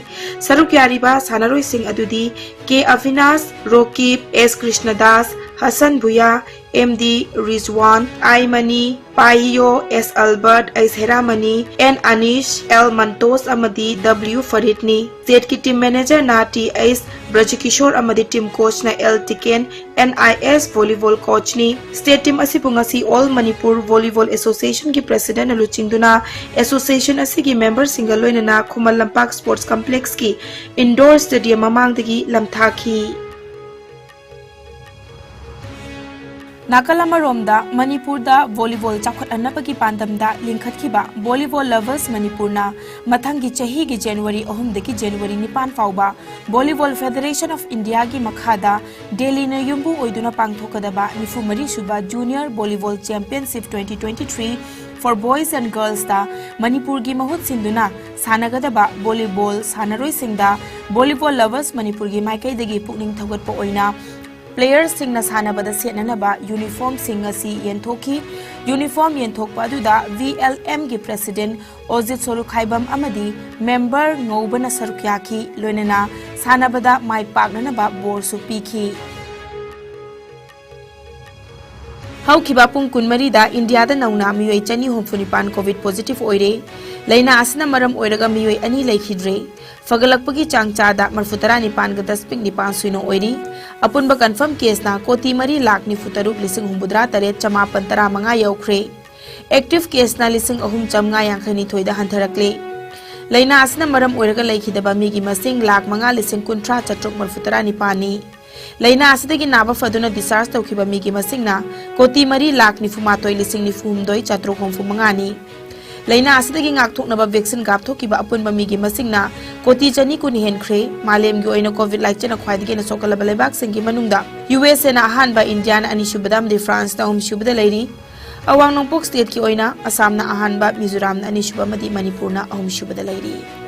ꯁꯔꯨꯛ ꯌꯥꯔꯤꯕ ꯁꯥꯟꯅꯔꯣꯏꯁꯤꯡ ꯑꯗꯨꯗꯤ K Abinash, Rokip, S Krishnadas, Hasan Bhuiya, M D Rizwan, I Mani, Paiyo, S Albert, S Heramani, N Anis, L Mantosh ꯑꯃꯗꯤ ꯗꯕ꯭ꯂꯤꯎ ꯐꯔꯤꯗꯅꯤ꯫ ꯁ꯭ꯇꯦꯠꯀꯤ team manager ꯅ ꯇꯤ ꯑꯩꯆ ꯕ꯭ꯔꯖꯀꯤꯁꯣꯔ ꯑꯃꯗꯤ team coach ꯅ L Tiken, N I S volleyball coach ꯅꯤ꯫ State team ꯑꯁꯤꯕꯨ ꯉꯁꯤ All Manipur Volleyball Association ꯒꯤ president ꯅ ꯂꯨꯆꯤꯡꯗꯨꯅ association ꯑꯁꯤꯒꯤ member ꯁꯤꯡꯒ ꯂꯣꯏꯅꯅ ꯈꯨꯃꯟ ꯂꯝꯄꯥꯛ Sports Complex ꯀꯤ indoor stadium ꯃꯃꯥꯡꯗꯒꯤ ꯂꯝꯊꯥꯈꯤ꯫ ꯅꯥꯀꯜ ꯑꯃꯔꯣꯝꯗ ꯃꯅꯤꯄꯨꯔꯗ volleyball ꯆꯥꯎꯈꯠꯍꯟꯅꯕꯒꯤ ꯄꯥꯟꯗꯝꯗ ꯂꯤꯡꯈꯠꯈꯤꯕ Volleyball Lovers ꯃꯅꯤꯄꯨꯔꯅ ꯃꯊꯪꯒꯤ ꯆꯍꯤꯒꯤ ꯖꯅꯋꯥꯔꯤ ꯑꯍꯨꯝꯗꯒꯤ ꯖꯅꯋꯥꯔꯤ ꯅꯤꯄꯥꯟ ꯐꯥꯎꯕ Volleyball Federation of India ꯒꯤ ꯃꯈꯥꯗ ꯗꯦꯜꯂꯤꯅ ꯌꯨꯝꯕꯨ ꯑꯣꯏꯗꯨꯅ ꯄꯥꯡꯊꯣꯛꯀꯗꯕ ꯅꯤꯐꯨ ꯃꯔꯤ ꯁꯨꯕ Junior Volleyball Championship twenty twenty-three for Boys and Girls ꯇ ꯃꯅꯤꯄꯨꯔꯒꯤ ꯃꯍꯨꯠ ꯁꯤꯟꯗꯨꯅ ꯁꯥꯟꯅꯒꯗꯕ volleyball ꯁꯥꯟꯅꯔꯣꯏꯁꯤꯡꯗ Volleyball Lovers ꯃꯅꯤꯄꯨꯔꯒꯤ ꯃꯥꯏꯀꯩꯗꯒꯤ ꯄꯨꯛꯅꯤꯡ ꯊꯧꯒꯠꯄ ꯑꯣꯏꯅ players ꯁꯤꯡꯅ ꯁꯥꯟꯅꯕꯗ ꯁꯦꯠꯅꯅꯕ uniform ꯁꯤꯡ ꯉꯁꯤ ꯌꯦꯟꯊꯣꯛꯈꯤ꯫ Uniform ꯌꯦꯟꯊꯣꯛꯄ ꯑꯗꯨꯗ V L M ꯒꯤ president ꯑꯣꯖꯤꯠ ꯁꯣꯔꯨꯈꯥꯏꯕꯝ ꯑꯃꯗꯤ member ꯉꯧꯕꯅ ꯁꯔꯨꯛ ꯌꯥꯈꯤ꯫ ꯂꯣꯏꯅꯅ ꯁꯥꯟꯅꯕꯗ ꯃꯥꯏ ꯄꯥꯛꯅꯅꯕ ꯕꯣꯔꯁꯨ ꯄꯤꯈꯤ꯫ ꯍꯧꯈꯤꯕ ꯄꯨꯡ ꯀꯨꯟꯃꯔꯤꯗ ꯏꯟꯗꯤꯌꯥꯗ ꯅꯧꯅ ꯃꯤꯑꯣꯏ ꯆꯅꯤ ꯍꯨꯝꯐꯨ ꯅꯤꯄꯥꯟ COVID positive ꯑꯣꯏꯔꯦ꯫ ꯂꯥꯏꯅꯥ ꯑꯁꯤꯅ ꯃꯔꯝ ꯑꯣꯏꯔꯒ ꯃꯤꯑꯣꯏ ꯑꯅꯤ ꯂꯩꯈꯤꯗ꯭ꯔꯦ꯫ ꯐꯒꯠꯂꯛꯄꯒꯤ ꯆꯥꯡ ꯆꯥꯗ ꯃꯔꯐꯨ ꯇꯔꯥ ꯅꯤꯄꯥꯟꯒ ꯗꯁꯃꯤꯛ ꯅꯤꯄꯥꯟ ꯁꯨꯏꯅ ꯑꯣꯏꯔꯤ꯫ ꯑꯄꯨꯟꯕ confirm case ꯅ ꯀꯣꯇꯤ ꯃꯔꯤ ꯂꯥꯈ ꯅꯤꯐꯨ ꯇꯔꯨꯛ ꯂꯤꯁꯤꯡ ꯍꯨꯝꯐꯨꯇꯔꯥ ꯇꯔꯦꯠ ꯆꯃꯥꯄꯟ ꯇꯔꯥ ꯃꯉꯥ ꯌꯧꯈ꯭ꯔꯦ꯫ Active case ꯅ ꯂꯤꯁꯤꯡ ꯑꯍꯨꯝ ꯆꯥꯝꯃꯉꯥ ꯌꯥꯡꯈꯩ ꯅꯤꯊꯣꯏꯗ ꯍꯟꯊꯔꯛꯂꯦ꯫ ꯂꯥꯏꯅꯥ ꯑꯁꯤꯅ ꯃꯔꯝ ꯑꯣꯏꯔꯒ ꯂꯩꯈꯤꯗꯕ ꯃꯤꯒꯤ ꯃꯁꯤꯡ ꯂꯥꯈ ꯃꯉꯥ ꯂꯤꯁꯤꯡ ꯀꯨꯟꯊ꯭ꯔꯥ ꯆꯥꯇ꯭ꯔꯨꯛ ꯃꯔꯐꯨ ꯇꯔꯥ ꯅꯤꯄꯥꯟꯅꯤ꯫ ꯂꯥꯏꯅꯥ ꯑꯁꯤꯗꯒꯤ ꯅꯥꯕ ꯐꯗꯨꯅ discharge ꯇꯧꯈꯤꯕ ꯃꯤꯒꯤ ꯃꯁꯤꯡꯅ ꯀꯣꯇꯤ ꯃꯔꯤ ꯂꯥꯈ ꯅꯤꯐꯨ ꯃꯥꯊꯣꯏ ꯂꯤꯁꯤꯡ ꯅꯤꯐꯨ ꯍꯨꯝꯗꯣꯏ ꯆꯥꯇ꯭ꯔꯨꯛ ꯍꯨꯝꯐꯨ ꯃꯉꯥꯅꯤ꯫ ꯂꯥꯏꯅꯥ ꯑꯁꯤꯗꯒꯤ ꯉꯥꯛꯊꯣꯛꯅꯕ vaccine ꯀꯥꯞꯊꯣꯛꯈꯤꯕ ꯑꯄꯨꯟꯕ ꯃꯤꯒꯤ ꯃꯁꯤꯡꯅ ꯀꯣꯇꯤ ꯆꯅꯤ ꯀꯨꯟ ꯍꯦꯟꯈ꯭ꯔꯦ꯫ ꯃꯥꯂꯦꯝꯒꯤ ꯑꯣꯏꯅ COVID ꯂꯥꯏꯆꯠꯅ ꯈ꯭ꯋꯥꯏꯗꯒꯤ ꯍꯦꯟꯅ ꯁꯣꯛꯍꯜꯂꯕ ꯂꯩꯕꯥꯛꯁꯤꯡꯒꯤ ꯃꯅꯨꯡꯗ ꯌꯨ ꯑꯦꯁ ꯑꯦꯅ ꯑꯍꯥꯟꯕ, ꯏꯟꯗꯤꯌꯥꯅ ꯑꯅꯤꯁꯨꯕꯗ ꯑꯃꯗꯤ ꯐ꯭ꯔꯥꯟꯁꯅ ꯑꯍꯨꯝꯁꯨꯕꯗ ꯂꯩꯔꯤ꯫ ꯑꯋꯥꯡ ꯅꯣꯡꯄꯣꯛ stateꯀꯤ ꯑꯣꯏꯅ ꯑꯁꯥꯝꯅ ꯑꯍꯥꯟꯕ, ꯃꯤꯖꯣꯔꯥꯝꯅ ꯑꯅꯤꯁꯨꯕ ꯑꯃꯗꯤ ꯃꯅꯤꯄꯨꯔꯅ ꯑꯍꯨꯝꯁꯨꯕꯗ ꯂꯩꯔꯤ꯫